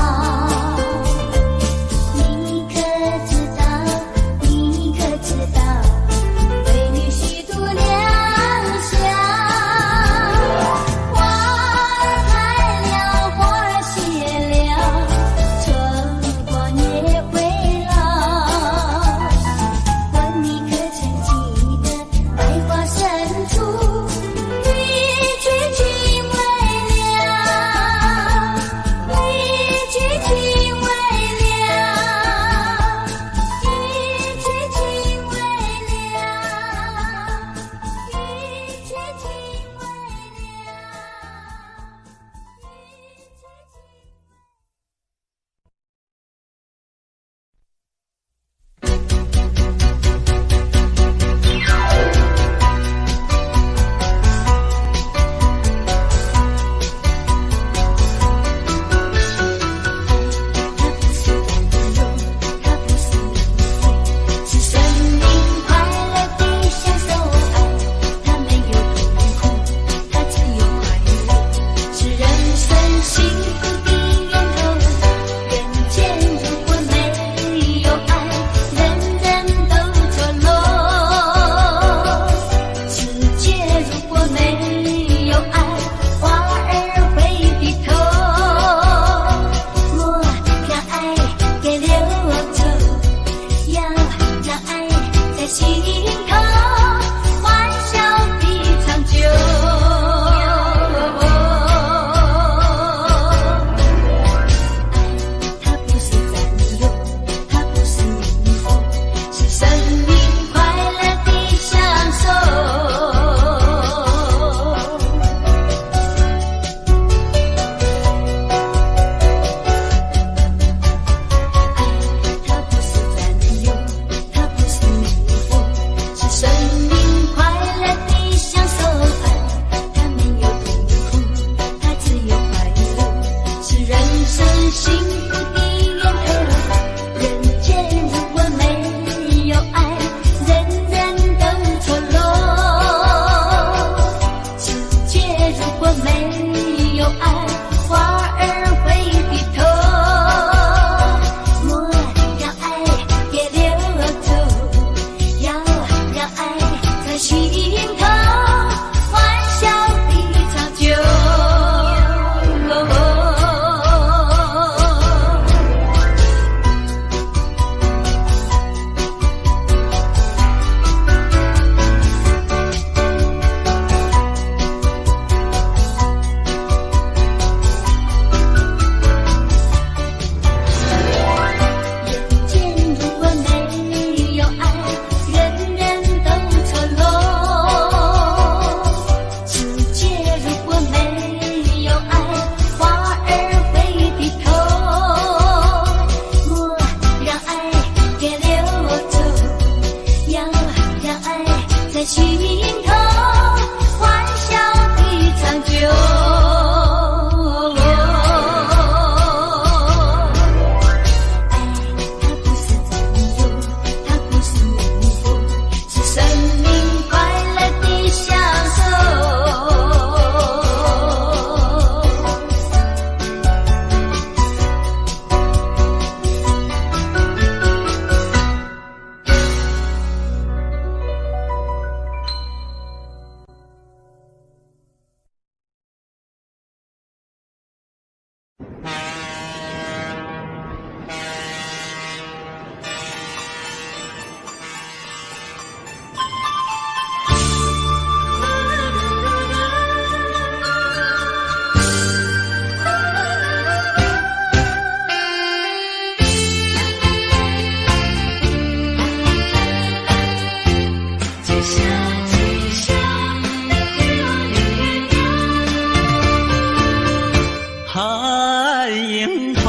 Speaker 1: 螢火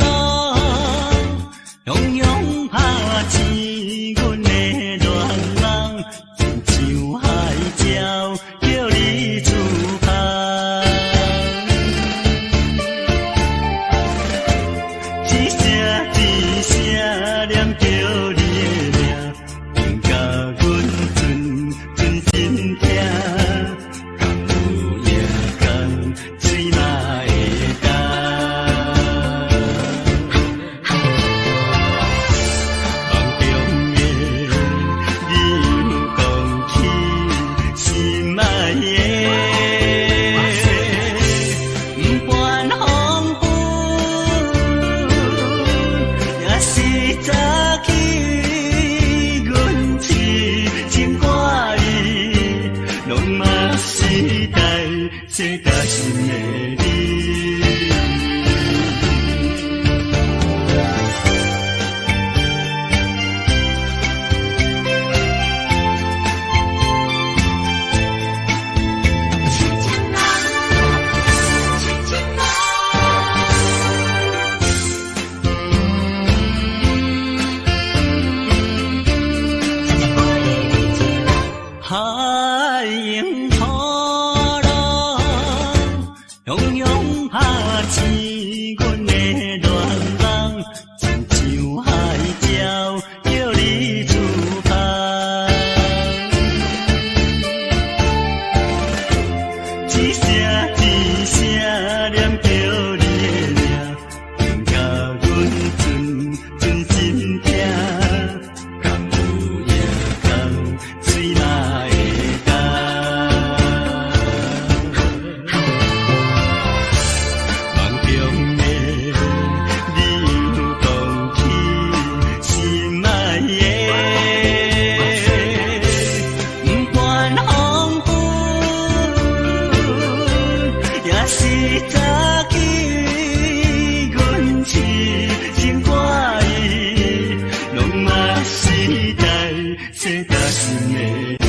Speaker 1: 爐，雄雄拍醒阮的戀夢，親像海鳥叫你出航。一聲一聲念著你的名，疼甲阮陣陣心痛。敢有影共水嘛會干？夢中的你又講起心愛的，不管黃昏，也是早起，阮痴情掛意，攏嘛是代世代心的你。海螢火爐，雄雄拍醒阮的戀夢，親像海鳥叫你出航。一聲一聲念著你的名，疼甲阮陣陣心痛。敢有影共水嘛會干？夢中的你又講起心愛的，不管黃昏，也是早起，阮痴情掛意，攏嘛是代世代心的你。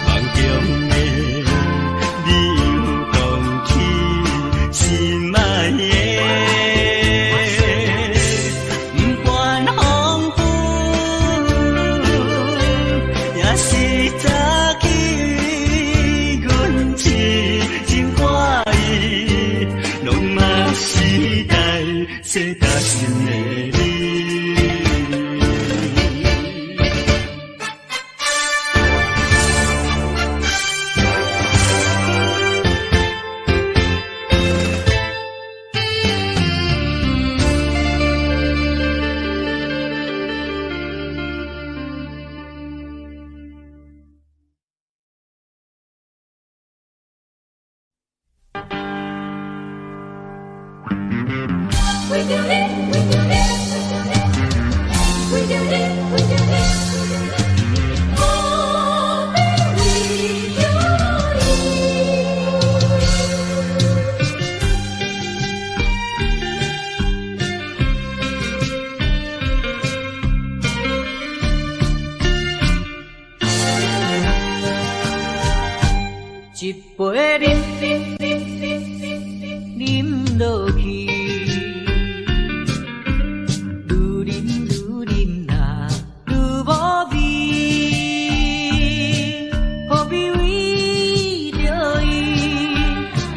Speaker 1: 夢中的你又講起心愛的，不管黃昏，也是早起，阮痴情掛意，攏嘛是代世代心的你。
Speaker 3: 為著你，為著你，為著你，為著你，何必為著伊？
Speaker 6: 一杯啉啉啉啉啉落去，愈啉愈啉啊，愈無味。何必為著伊，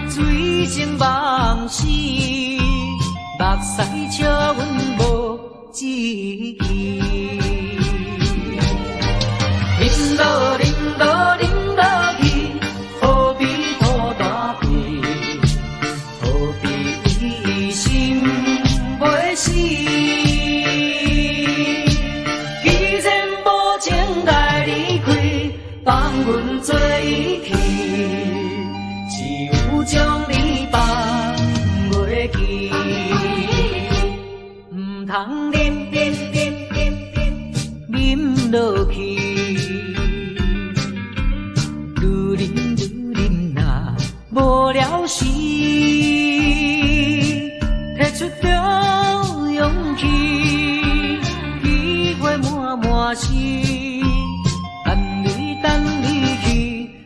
Speaker 6: 醉生夢死，目屎笑阮無志氣。啉落啉落啉落去，何必吐大鼻？何必為做去，只有將你放袂記。毋通啉啉啉啉啉落去，愈啉愈啉若無聊時，提出著勇氣，機會滿滿是，等你等你去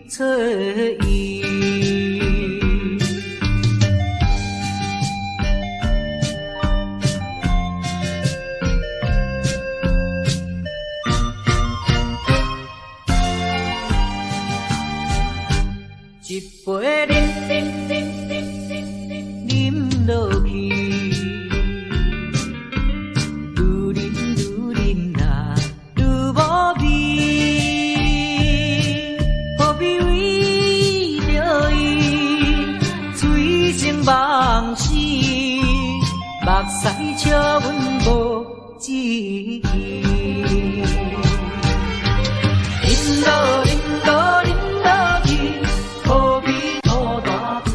Speaker 6: 揣伊。一杯啉啉啉啉啉落去，愈啉愈啉啊愈無味，何必為著伊醉生夢死，目屎笑阮無志氣。啉落啉落啉落去，何必吐大氣？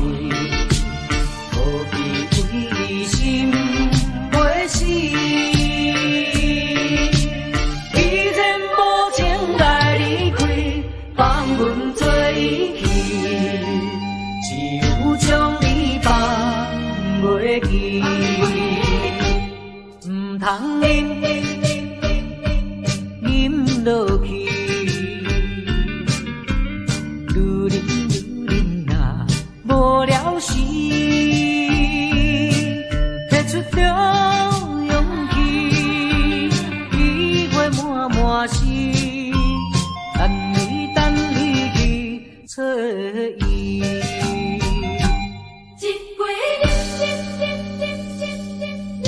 Speaker 6: 何必為伊心袂死？既然無情來離開，放阮做去，只有將你放袂記。毋通啉啉落去，愈啉愈啉若無聊時，提出著勇氣，機會滿滿是，等你等你去揣伊。
Speaker 3: 一杯啉啉啉啉啉啉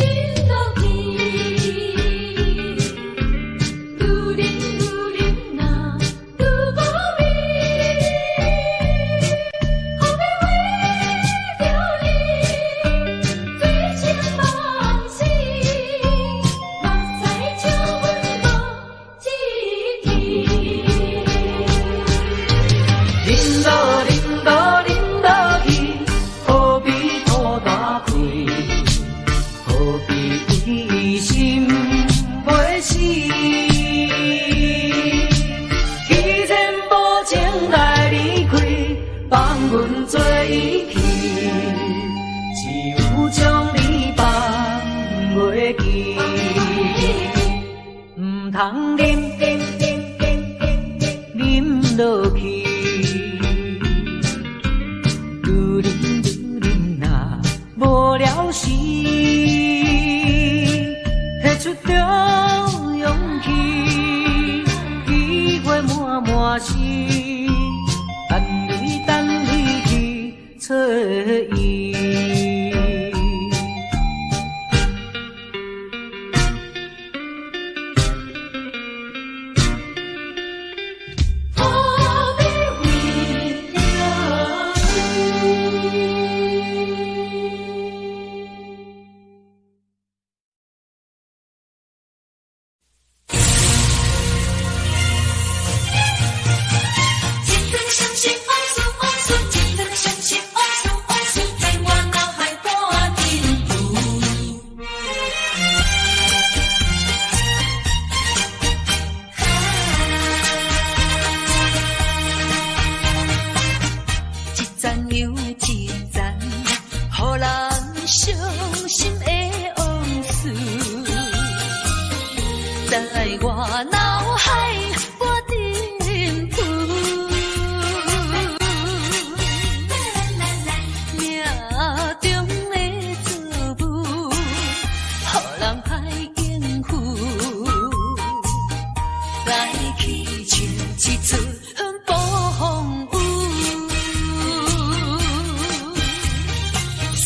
Speaker 3: 落去，愈啉愈啉若愈無味，何必為著你醉生夢死，目屎笑阮無志氣。
Speaker 6: 啉落啉落啉落去，何必吐大氣？何必為伊心袂死？既然無情來離開，放阮做去，只有將你放袂記。毋通啉啉啉啉啉落去，愈啉愈啉若無聊時，提出著勇氣，機會滿滿是，等你等你去揣伊。
Speaker 3: 何必為著伊？一阵相思往事往事，一阵相思往事往事，在我腦海半振浮。一層又一層，予人傷心的往事，在我腦海半振浮。命中的造物，予人歹應付。來去像一出暴風雨，世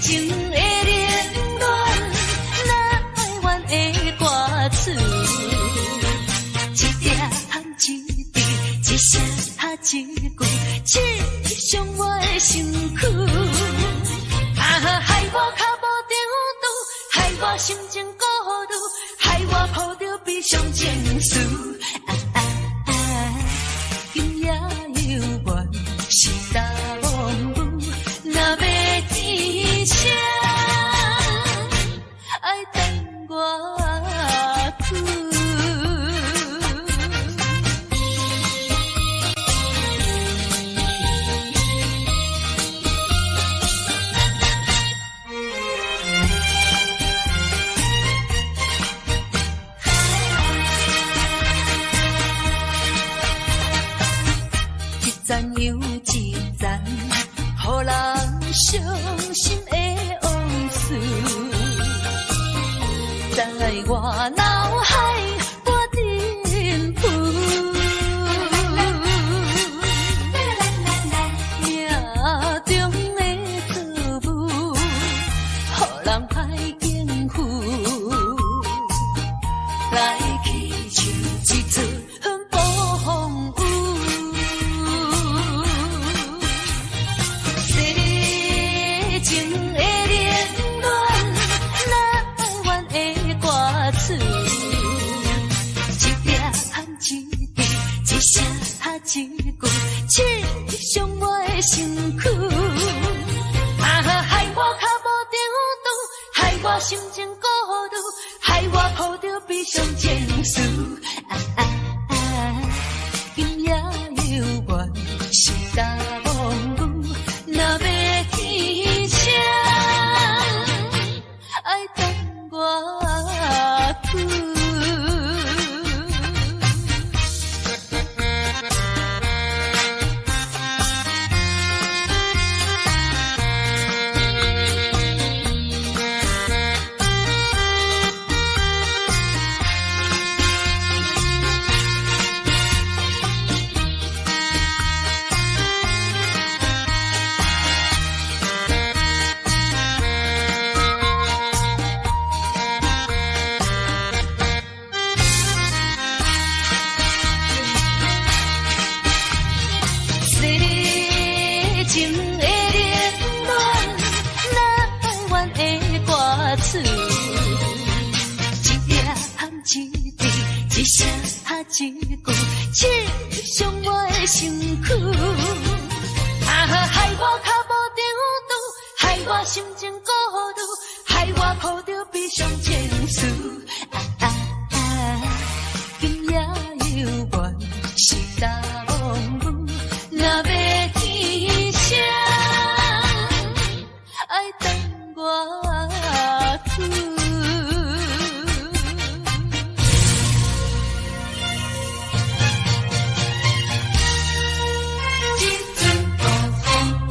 Speaker 3: 情的冷暖，哪會願的歌詞？一點一滴，一聲一句，刺傷我的身軀。啊，害我跤無張拄，害我心情顧慮，害我抱著悲傷情緒。啊啊啊！
Speaker 2: 層又一層，予人傷心的往事，在我腦海無振浮。命中的錯誤，予人歹應付。來去像一陣暴風雨，世情的冷暖，難完的歌詞，一粒一滴，一聲一句，刺傷我的身軀。啊，害我跤無長拄，害我心情孤獨，害我抱著悲傷情緒。啊啊啊！今夜猶原是焦毛雨，若欲天聲，愛等偌久。世情的冷暖，難完的歌詞，一粒一滴，一聲一句，刺傷我的身軀。啊，害我跤無長拄，害我心情孤獨，害我抱著悲傷情緒。啊啊啊！今夜猶原是焦毛雨，若欲天聲，愛等偌久。
Speaker 3: 一陣暴風雨。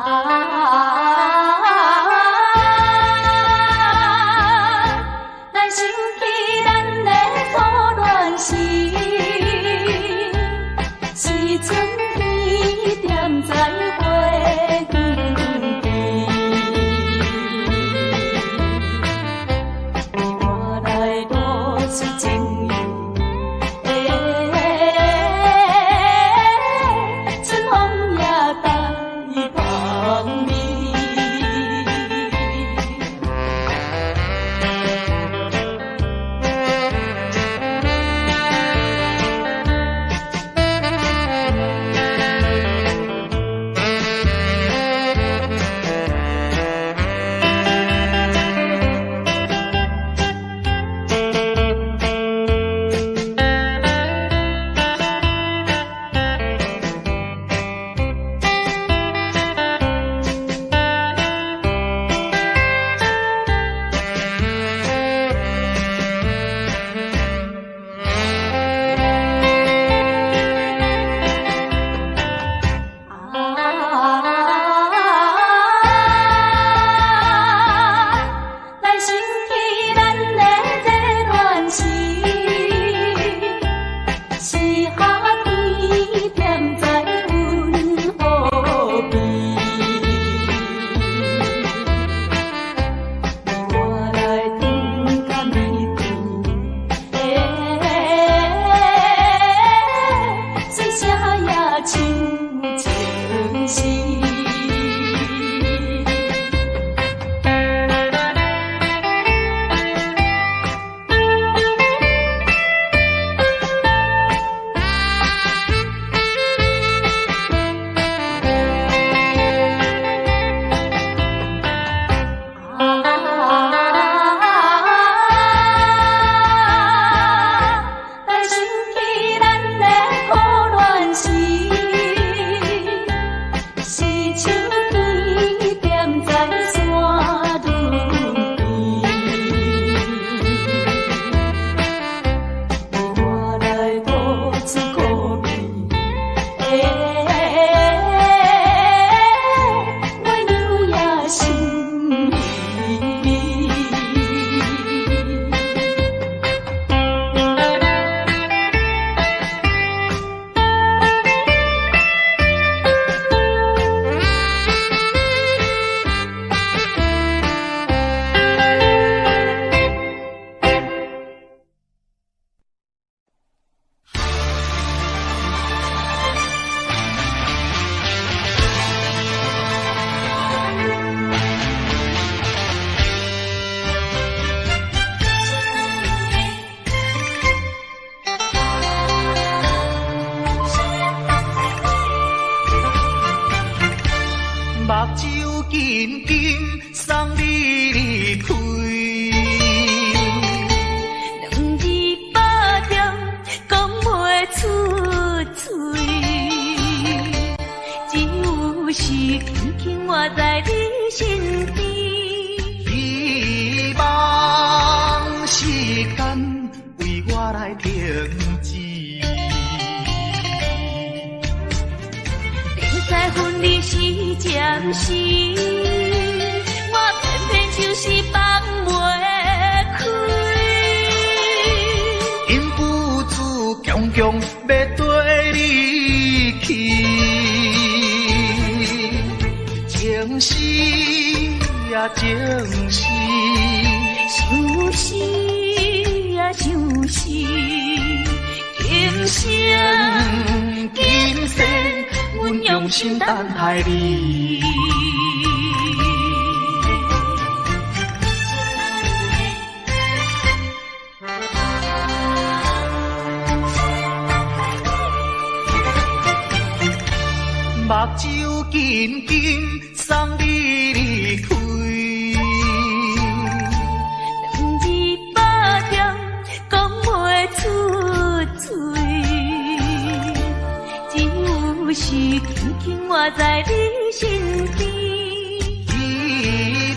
Speaker 3: 啊！咱想起咱的初戀時，是春天踮在花園邊，我來露出情意，春風也帶香味。
Speaker 4: 緊我在你身邊。
Speaker 5: 希望時間為我來停止。
Speaker 4: 明知分離是暫時，我偏偏就是放袂開。
Speaker 5: 忍不住強強欲綴你去，情絲啊情絲，
Speaker 4: 相思啊相思，今生
Speaker 5: 今世阮用心等待你。目睭緊緊送你離開，
Speaker 4: 兩字百點講袂出嘴，只有是緊緊我在你身邊。
Speaker 5: 希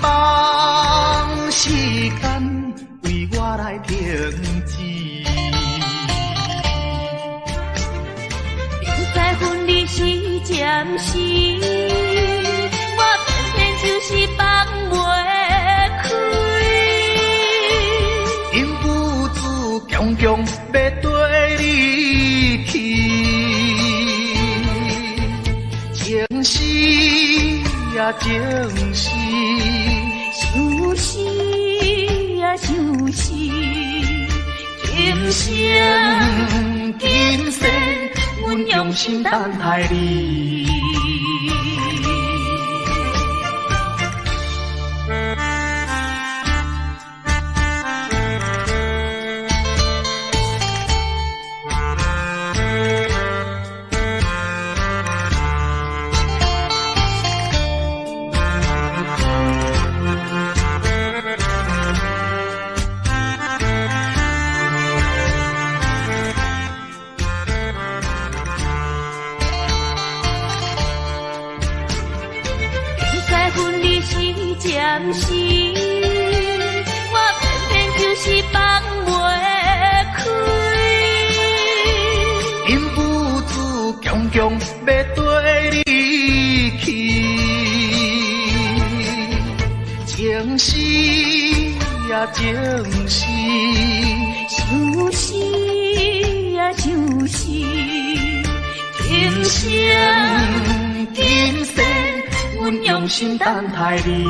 Speaker 5: 望時間為我來停止。
Speaker 4: 明知分離是暫時，我偏偏就是放袂開。
Speaker 5: 忍不住強強欲綴你去，情絲啊情絲，
Speaker 4: 相思啊相思，今生
Speaker 5: 今世阮用心等待你。
Speaker 4: 明知分離是暫時，我偏偏就是放袂開。
Speaker 5: 忍不住強強欲綴你去，情絲啊情絲，
Speaker 4: 相思啊相思，今生
Speaker 5: 今世阮用心等待你。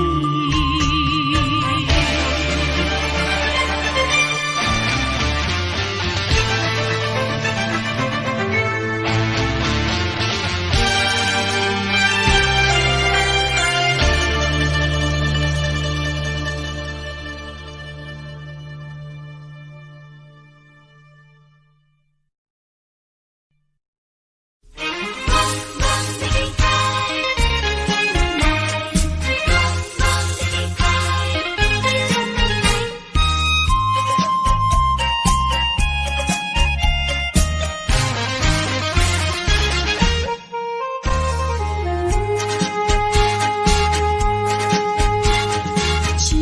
Speaker 3: 秋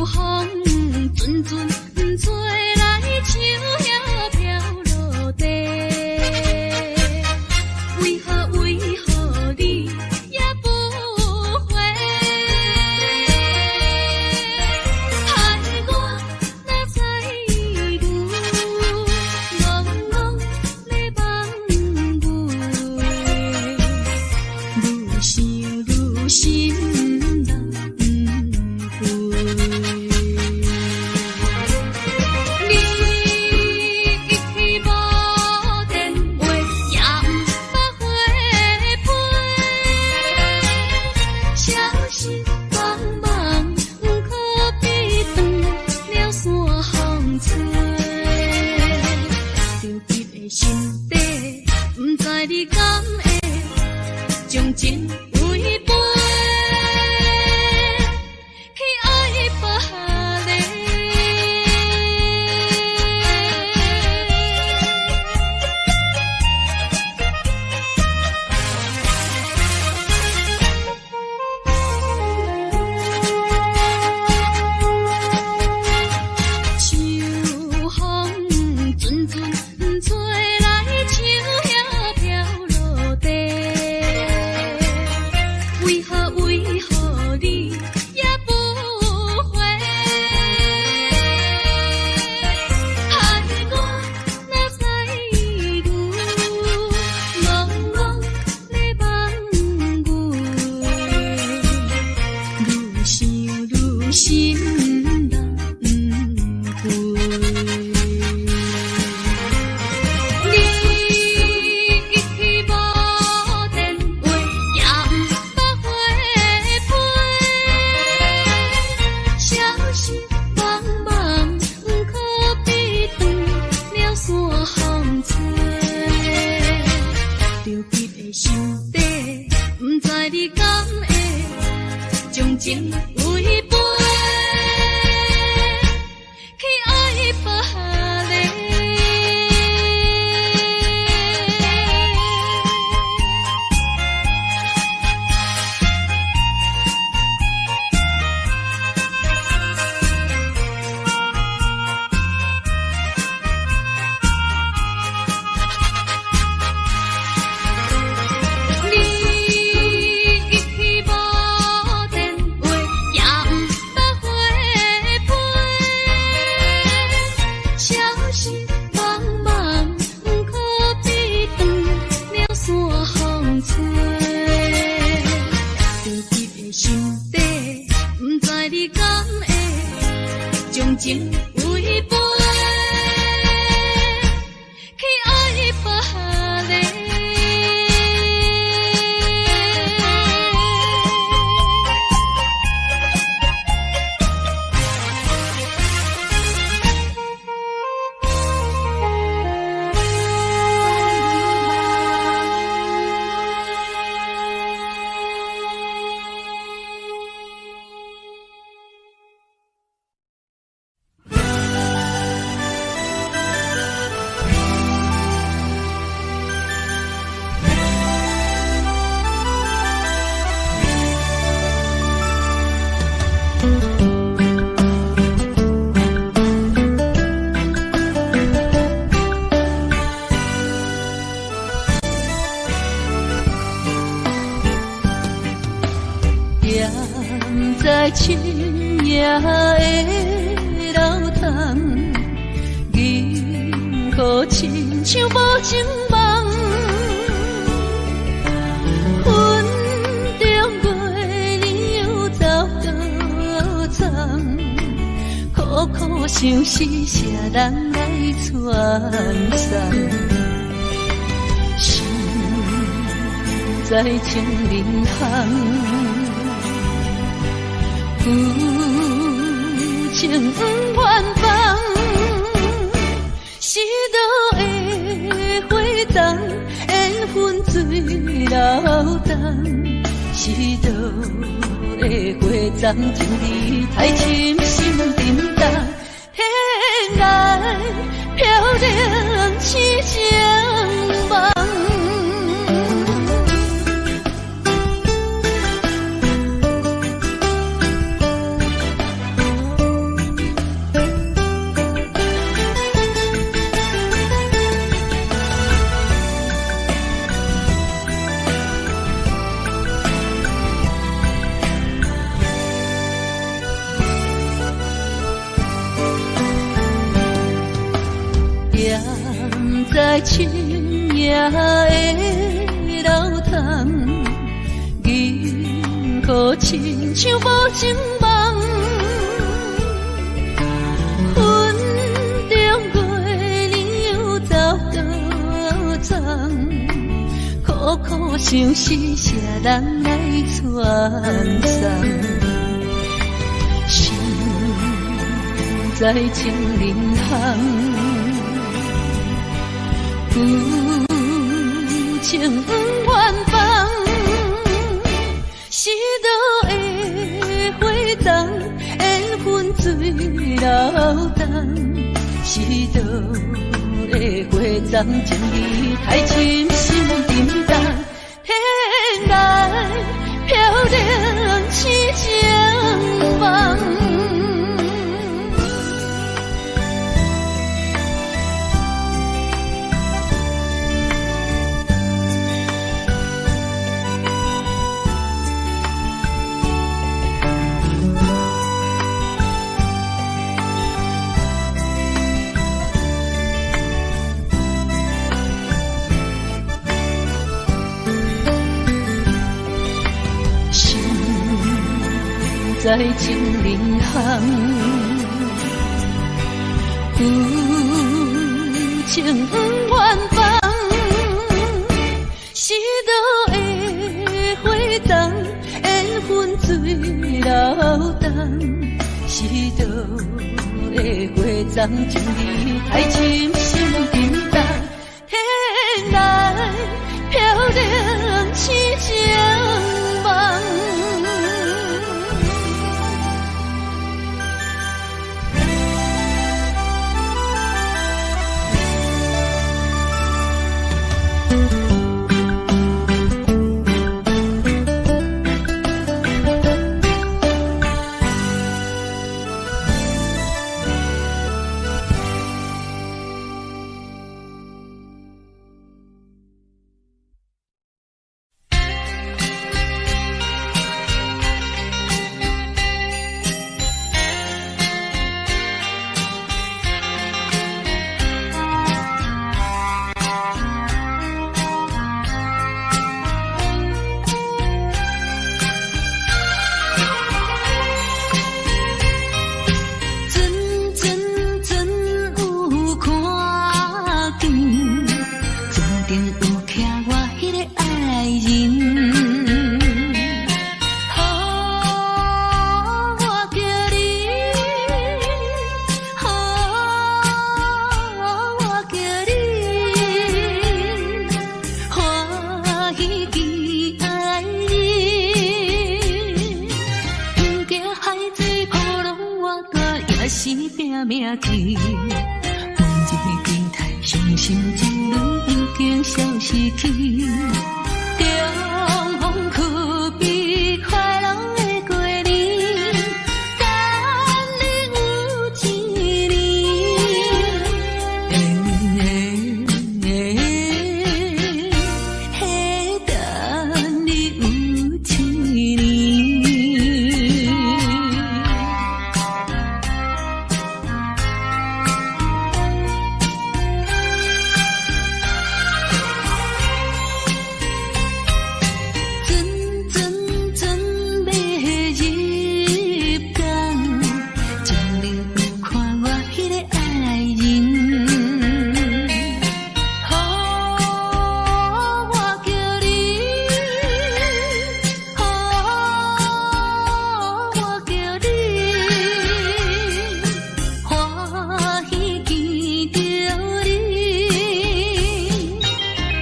Speaker 3: 風陣陣吹來，樹葉飄落地。為何為何你也不回？害我哪知牛，戆戆咧梦囈，愈想愈心难过。你一去無電話，也毋捌回批。消失茫茫，可比斷了線風吹。著急的心底，毋知你敢會將情違背，去愛別个。心底，毋知你敢會將情違背，去愛別个。你一去無電話，也毋捌回批，消失茫茫，可比斷了線風吹。焦急的心底，毋知你敢會將情違背，去愛別个。
Speaker 6: 踮在深夜的流淌，銀河親像無情夢，雲中月娘走倒藏，苦苦相思誰人來傳送？心在情人巷。旧情不愿放，失落的花丛，缘分水流东。失落的花丛，情意太深心沉重，天来飘零痴情梦。踮在深夜的流淌，銀河親像無情夢，雲中月娘走倒藏，苦苦相思誰人來傳送？心在情人巷。旧情不愿放，失落的花丛，缘分水流东。失落的花丛，情意太深心沉重，天来飘零痴情梦。心在情人巷，旧情不愿放，失落的花丛，缘分水流东。失落的花丛，情意太深心沉重，天来飘零。
Speaker 2: 去。每日期待傷心情侶已經消失去。重逢可比快樂的過年，等你有一年。欸，等你有一年。船船船欲入港，前面有看我彼个愛人。予我叫你，予我叫你，歡喜見著你。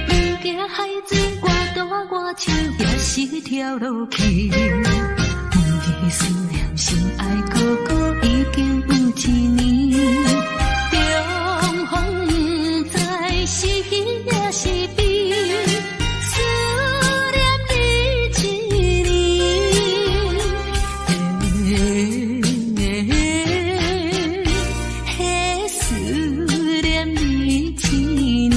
Speaker 2: 毋驚海水偌大偌深，也是跳落去。每日思念心愛哥哥已經有一年，重逢不知是喜抑是悲，思念你一年。欸，思念你一年。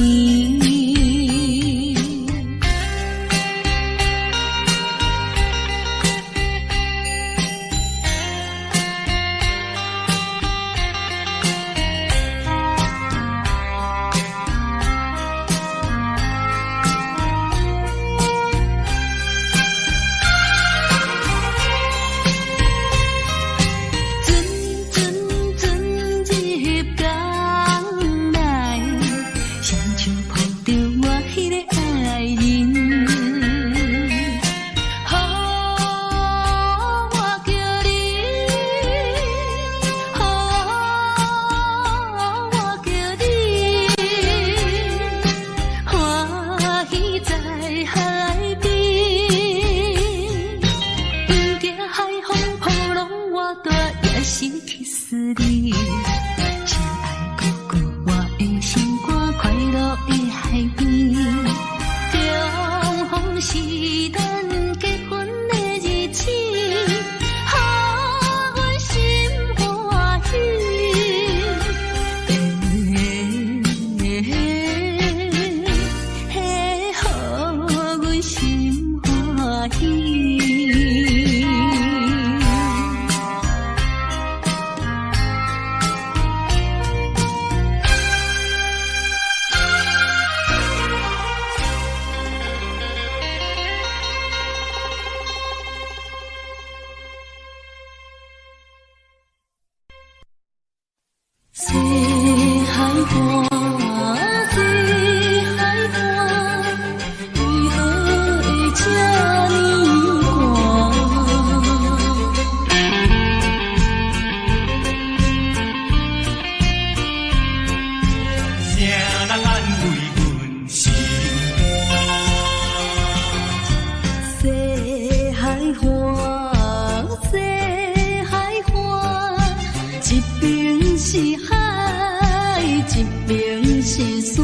Speaker 2: 船船船入港來，雙手抱著我彼个愛人。予我叫你，予我叫你，歡喜在海邊。毋驚海風波浪偌大，也是去思你。親愛哥哥，我的心肝快樂的海邊。重逢是咱結婚的日子，予阮心歡喜。欸，予阮心歡喜。西海岸，西海岸，為何會這呢寒？
Speaker 1: 啥人安慰阮心肝？
Speaker 2: 西海岸，西海岸，一邊是海，一邊是山。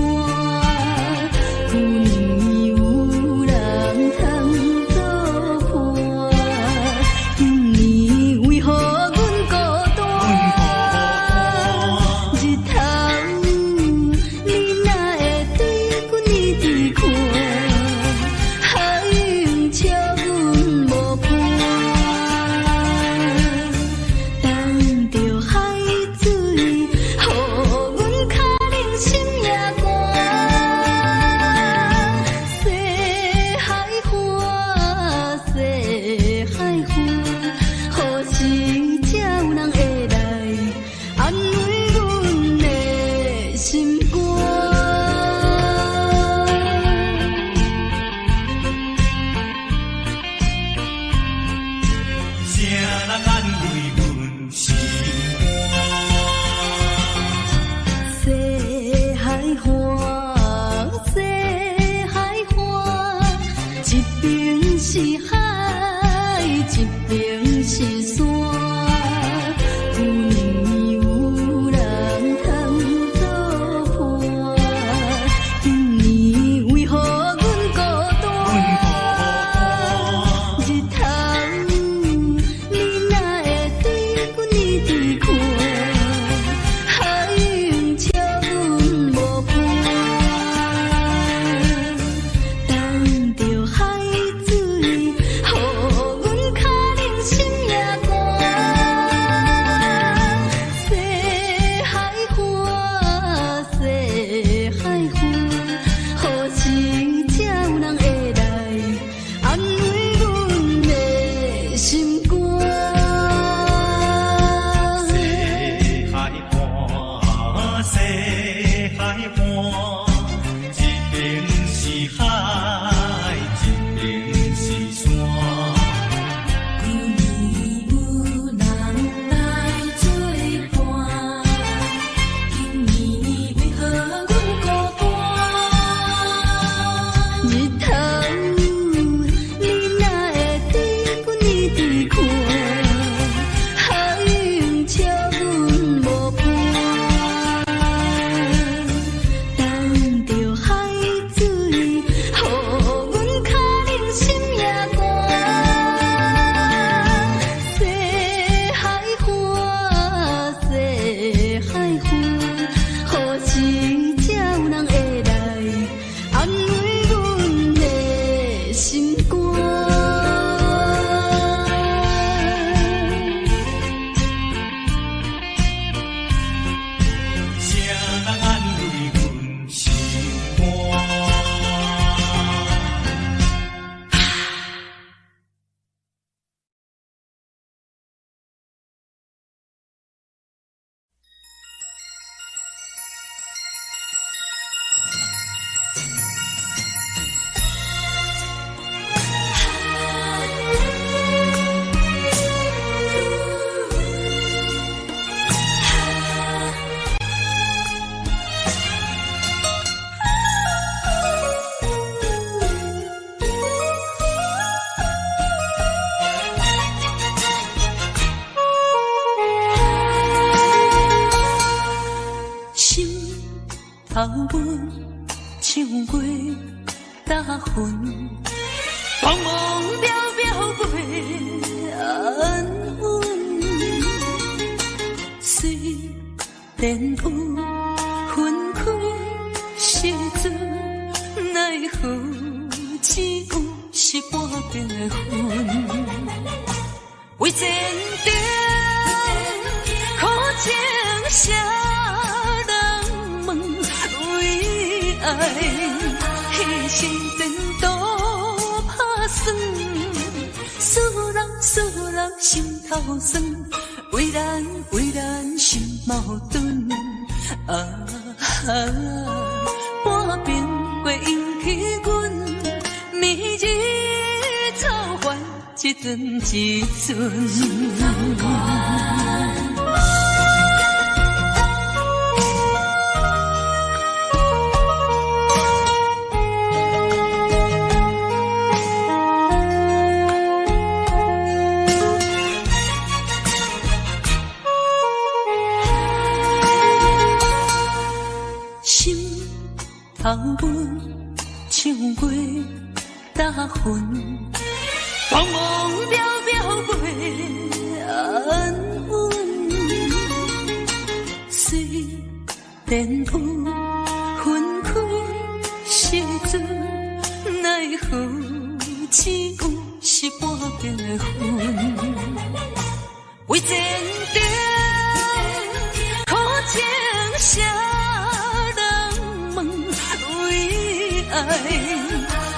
Speaker 2: 舊年有人通作伴，今年為何阮孤單？日頭，你哪會對阮一直看？海用笑阮無伴，等著海水，予阮跤冷心也寒。西海岸，西海岸，何時才有人會來安慰阮的心肝？
Speaker 1: 啥人安慰阮心肝？
Speaker 2: 西海岸，西海岸，一邊是海，一邊是山。舊年有人
Speaker 3: 頭阮唱過大魂，茫茫渺渺袂安穩。雖然有分開時陣，奈何只有是半邊的雲。為前程苦情誰人問？為愛犧牲前途拍算，使人使人心頭酸，為難為難心矛盾。啊，半邊過引起阮，暝日草原一陣一陣。心頭阮唱過大魂，茫茫渺渺袂安穩。雖然有分開時陣，奈何只有是半邊的雲。為前程苦情誰人問？為愛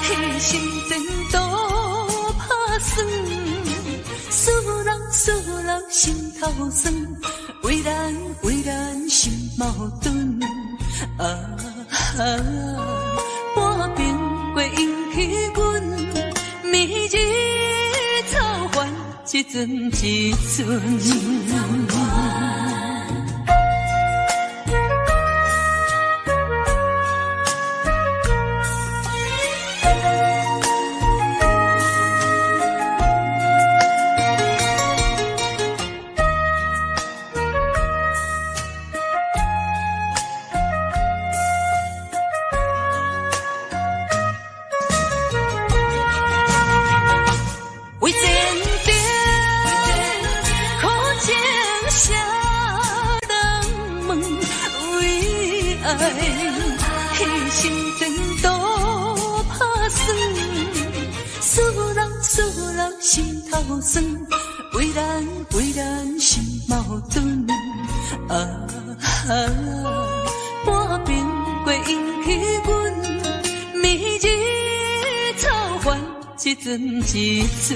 Speaker 3: 犧牲前途拍算，使人使人心頭酸，為難為難心矛盾。啊，半邊過引起阮，暝日草原一陣一陣。為前程苦情誰人問？為愛犧牲前途拍算，使人使人心頭酸，為難為難心矛盾。啊，半邊過引起阮，暝日草原一陣一陣。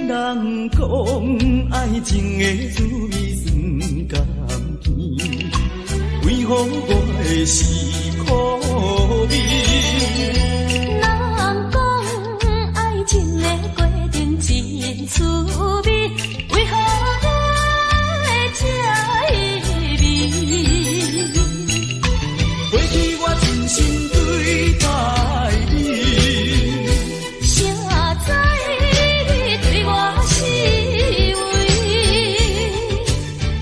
Speaker 1: 人講愛情的滋味酸甘甜，為何我的是苦味？
Speaker 2: 人講愛情的過程真趣味，為何我會這稀微？
Speaker 1: 過去我真心對待你，
Speaker 2: 誰知你對我是非？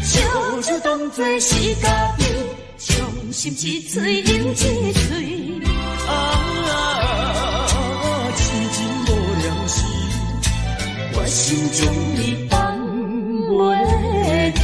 Speaker 1: 笑笑當作是家己，
Speaker 2: 傷心一喙飲一喙。
Speaker 1: 啊，痴情無聊時，我心將你放袂記。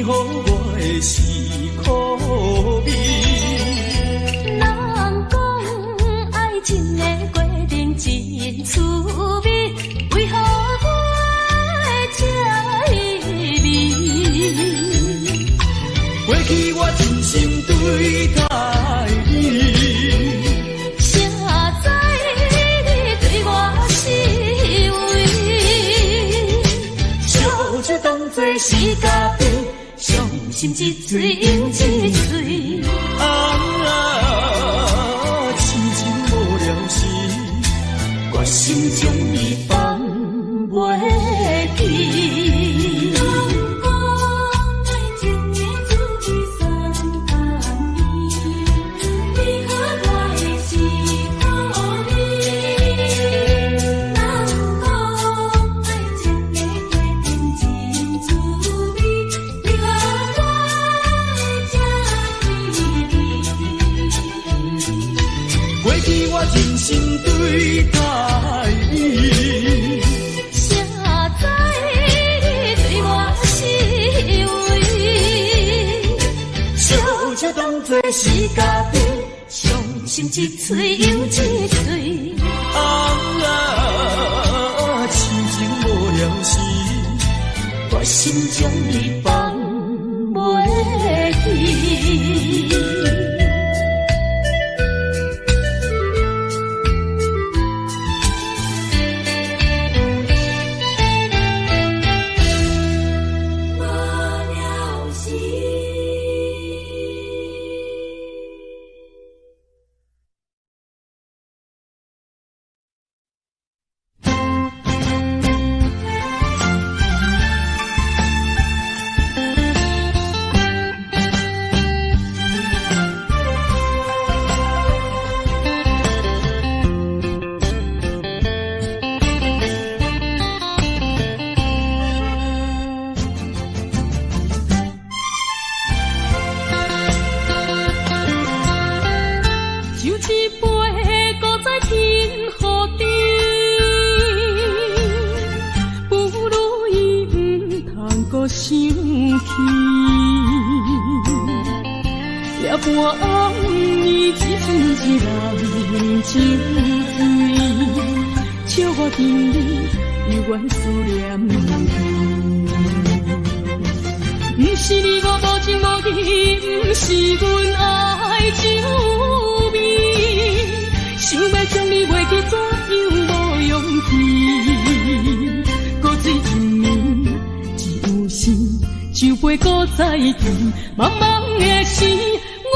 Speaker 1: 予我的是苦味？
Speaker 3: 人講愛情的過程真趣味，為何我會這稀微？
Speaker 1: 過去我真心對待你，
Speaker 3: 誰知你對我失位？
Speaker 1: 燒酒當作是家己，
Speaker 3: 傷心一喙又一喙。
Speaker 1: 啊，痴情無聊時，決心將你放袂記。
Speaker 3: 人講愛情的滋味酸甘甜，你予我的是苦味。人講愛情的過程真趣味，為何我會這稀微？
Speaker 1: 過去我真心對待你，
Speaker 3: 誰知你對我失位？
Speaker 1: 燒酒當作是家己，
Speaker 3: 傷心一喙又一喙。
Speaker 1: 啊，痴情無聊時，決心將你放
Speaker 3: 袂記。無聊時。
Speaker 2: 酒一杯，搁再天予甜，不如意毋通阁想起。夜半暗暝，只剩一人酒醉，笑我今日犹原思念你。毋是你我無情無義，毋是阮愛情有味，想欲將你袂記，怎樣無勇氣？苦水一暝只有心，酒杯閣再甜，茫茫的生，我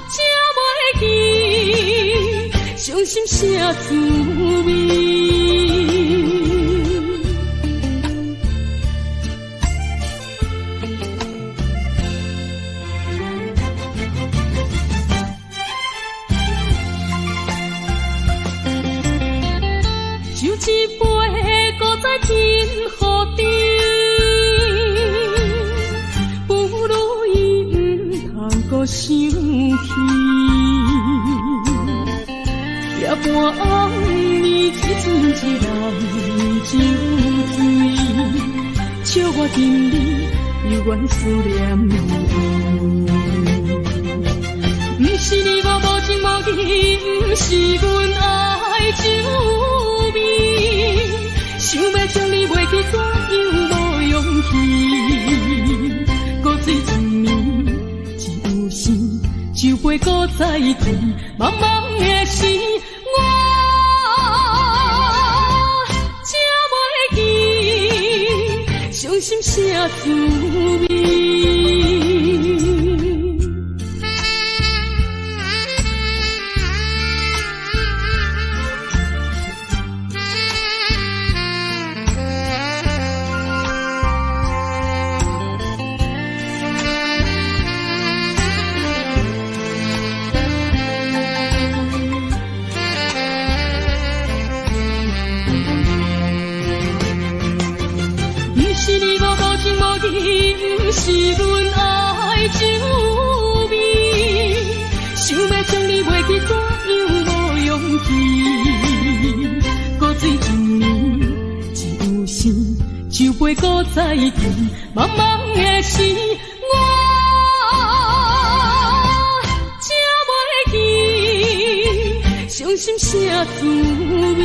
Speaker 2: 才袂記，傷心啥滋味？酒一杯，搁再天予甜，不如意毋通阁想起。夜半暗暝，只剩一人酒醉，笑我今日犹原思念你。毋是你我無情無義，毋是阮愛情有味，想欲將你袂記，怎樣無勇氣？苦水一暝只有心，酒杯閣再甜，茫茫的生，我才袂記，傷心啥滋味？毋是你我無情無義，毋是阮愛情有味，想欲將你袂記，怎樣無勇氣？苦水一暝只有心，酒酒杯閣再斟，茫茫的生，我才袂记，伤心啥滋味。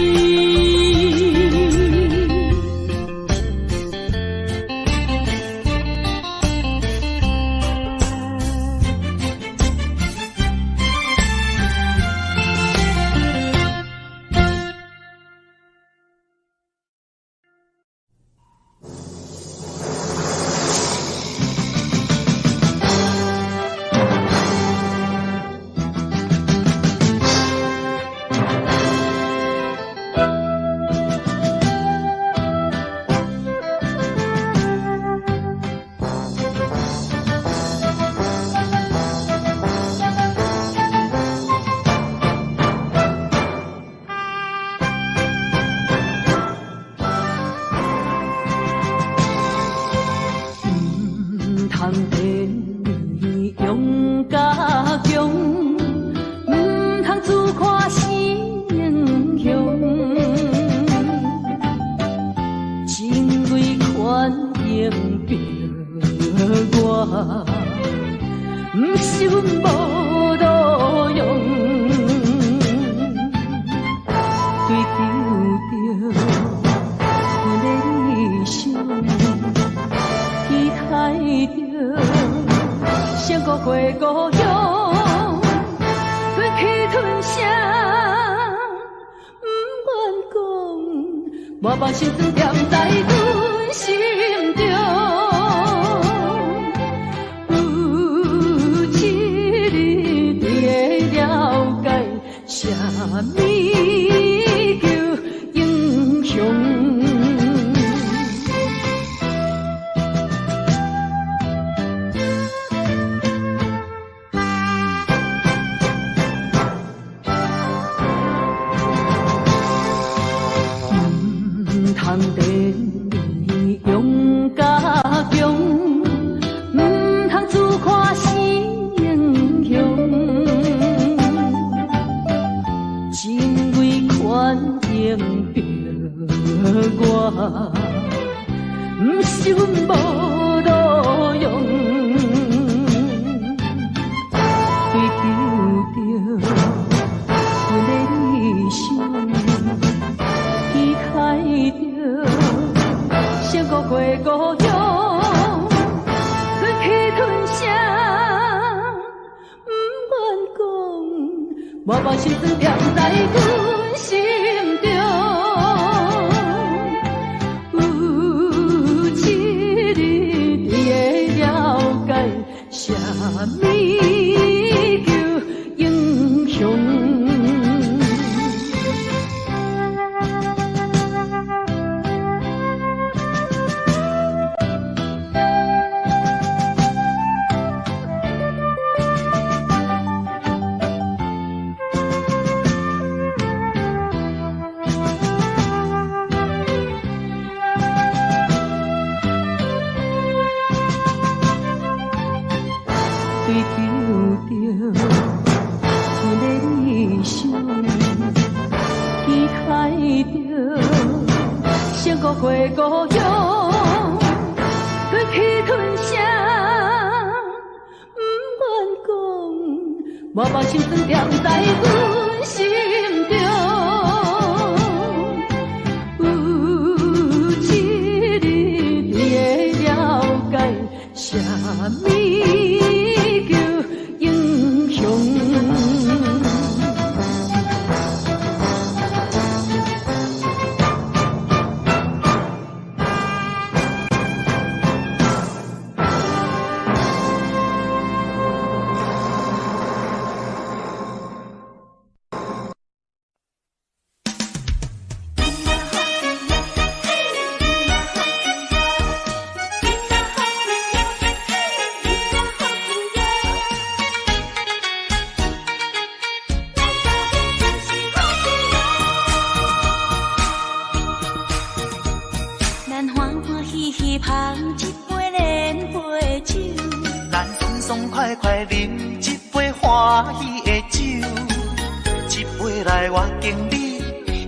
Speaker 4: 我敬你，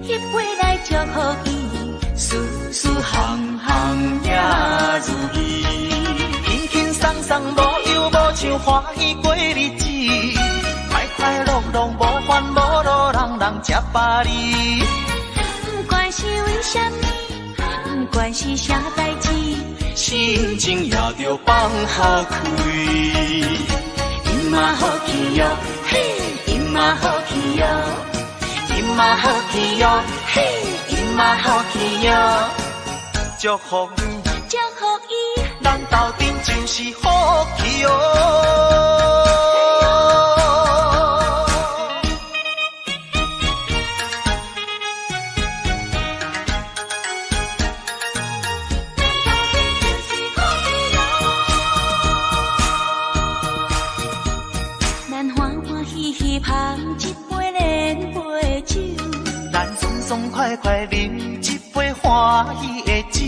Speaker 4: 一杯来祝福伊，事事行行。
Speaker 1: 鬆，無憂無愁，歡喜過日子，快快樂樂，無煩無惱，人人食百里。
Speaker 4: 不管是為啥物，不管是啥代誌，
Speaker 1: 心情也著放予開。
Speaker 4: 伊嘛好去喲，嘿，伊嘛好去喲，伊嘛好去喲，嘿，伊嘛好去喲。
Speaker 1: 祝福你，
Speaker 4: 祝福伊，
Speaker 1: 咱鬥陣真是福氣喲。
Speaker 4: 咱歡歡喜喜捧一杯連杯酒，
Speaker 1: 咱爽爽快快啉一杯歡喜的酒，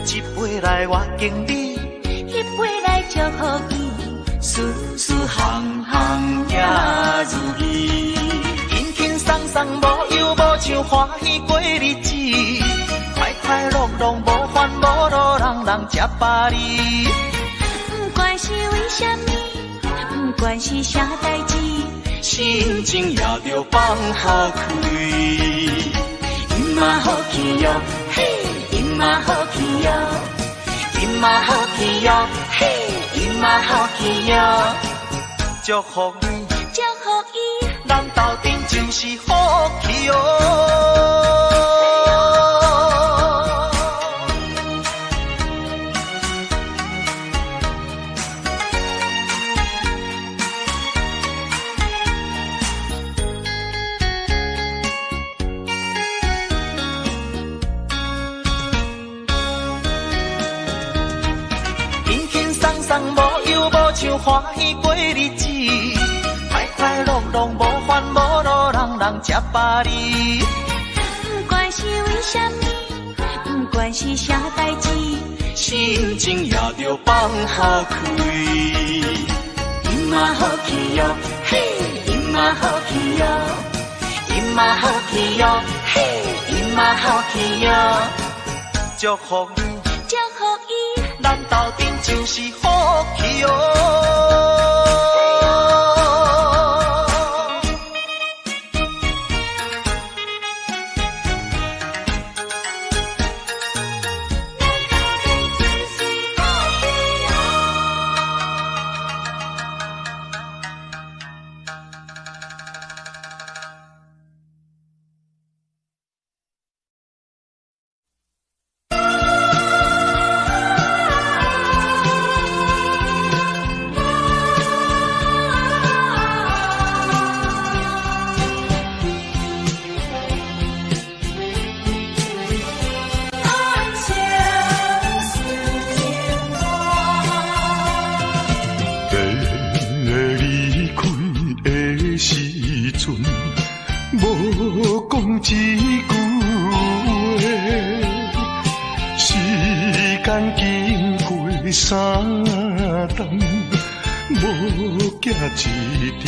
Speaker 1: 這杯來我敬你，
Speaker 4: 彼杯來祝福伊，
Speaker 1: 事事項項也如意，輕輕鬆鬆無憂無愁，歡喜過日子，快快樂樂無煩無惱，人人食百里。
Speaker 4: 不管是為啥物，不管是啥代誌，
Speaker 1: 心情也著放予開。
Speaker 4: 伊嘛好去喲，嘿，伊嘛好去喲，伊嘛好去喲，嘿，伊嘛好去喲。
Speaker 1: 祝福你，
Speaker 4: 祝福伊，
Speaker 1: 咱鬥陣真是福氣喲。輕輕鬆鬆無憂無愁，歡喜過日子，快快樂樂無煩無惱，人人食百里。
Speaker 4: 不管是為啥物，不管是啥代誌，
Speaker 1: 心情也著放予開。
Speaker 4: 伊嘛好去喲，嘿，伊嘛好去喲，伊嘛好去喲，嘿，伊嘛好去喲。
Speaker 1: 祝福你，
Speaker 4: 祝福伊，
Speaker 1: 咱鬥陣真是福氣喲。
Speaker 5: 离开的时阵，无讲一句话。时间经过三冬，无寄一张批，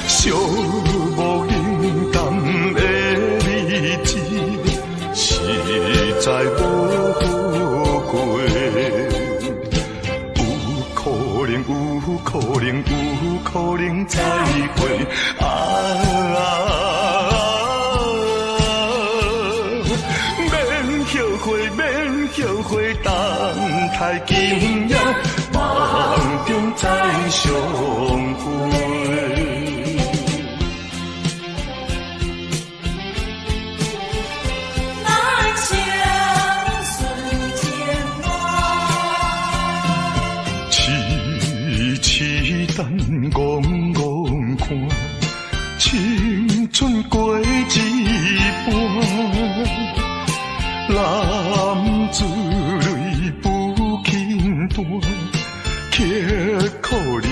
Speaker 5: 寂寞冷淡的日子，实在无好过。有可能，有可能，有可能再會啊！免後悔，免後悔，等待今夜夢中再相會。
Speaker 3: 咱相思情愛。
Speaker 5: 痴痴等戆戆看，青春過一半，男子淚不輕彈，刻苦忍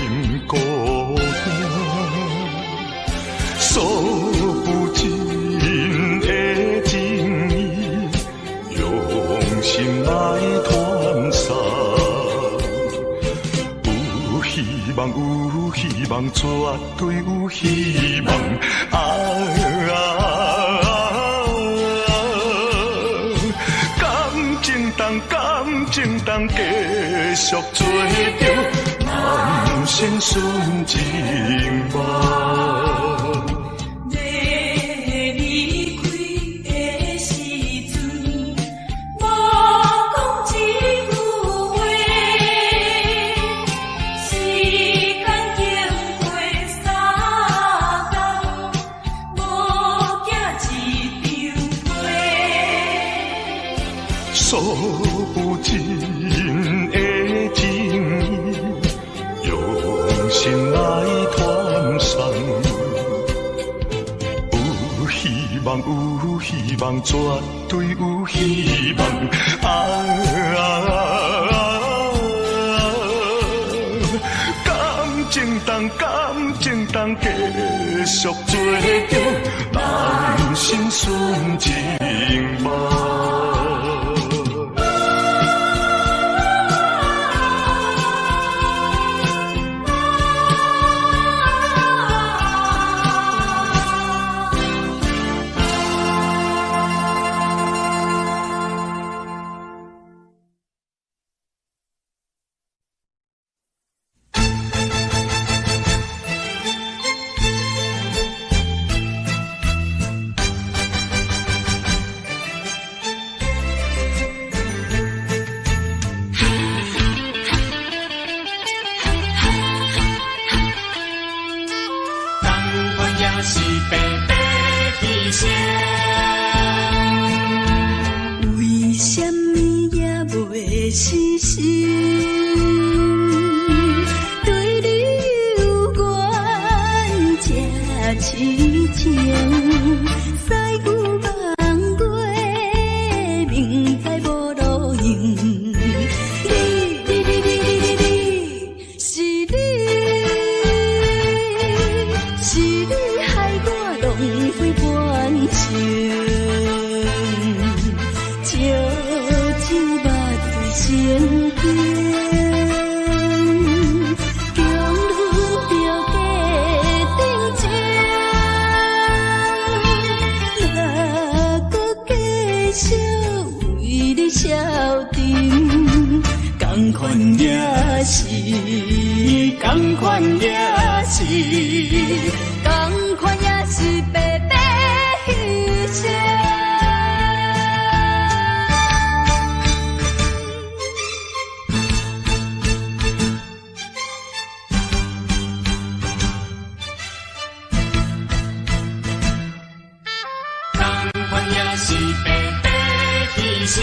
Speaker 5: 孤單，訴不盡的情意，用心來傳送。有希望，有希望，絕對有希望啊！啊，感情重，感情情当继续做著人生纯情梦。
Speaker 3: 欲离开的时阵，无讲一句话。时间经过三冬，无寄一张批。
Speaker 5: 诉不尽的情意，用心来传送。有希望，有希望，绝对有希望。啊啊啊！感情当，感情当，继续做著人生纯情梦。
Speaker 1: 仝款也是白白牺牲。
Speaker 2: 為啥物也袂死心？對你有緣這癡情，西牛望月，明知無路用。你你你你你你你，是你，是你害我浪費半生。燒酒肉醉成冰，強忍著假定情，若閣繼續為你消沉，仝款也是，仝款也是，仝款也是白白犧牲。
Speaker 1: 仝款也是白白犧牲。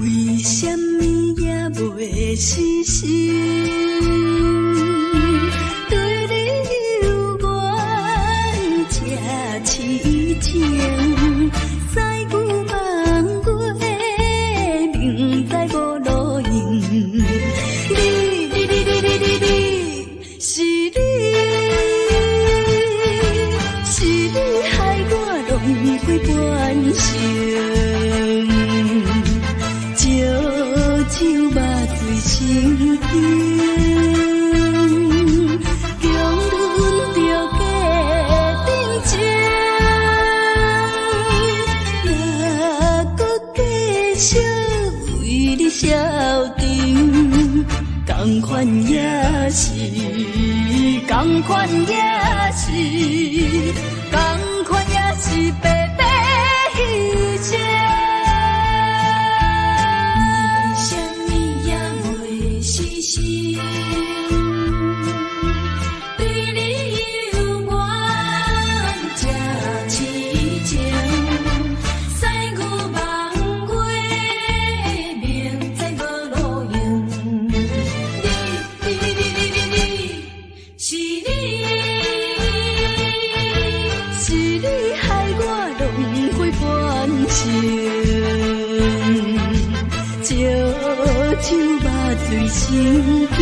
Speaker 2: 為啥物也袂死心？對你有緣這癡情，西牛望月，明知無路用。你你你你你你你，是你，是你害我浪費半生。燒酒肉醉成冰，強忍著假定情，若閣繼續為你消沉，仝款也是，仝款也是，仝款也是白白犧牲。
Speaker 3: 為啥物也袂死心？對你有緣這癡情，西牛望月，明知無路用。你你你你你你，是你，是你害我浪費半生。燒酒肉醉成冰，強忍著假定情，若閣繼續為你消沉，仝款也是，仝款也是，仝款也是白白犧牲。
Speaker 2: 為啥物也袂死心？對你有緣這癡情，西牛望月，明知無路用。你你你你你你你，是你，是你害我浪費半生。燒酒肉醉成冰，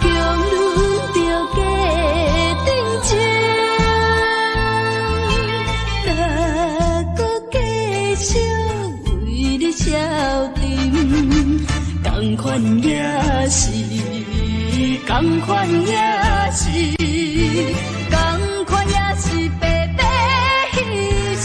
Speaker 2: 強忍著假定情，若閣繼續為你消沉，仝款也是，仝款也是，仝款也是白白犧牲。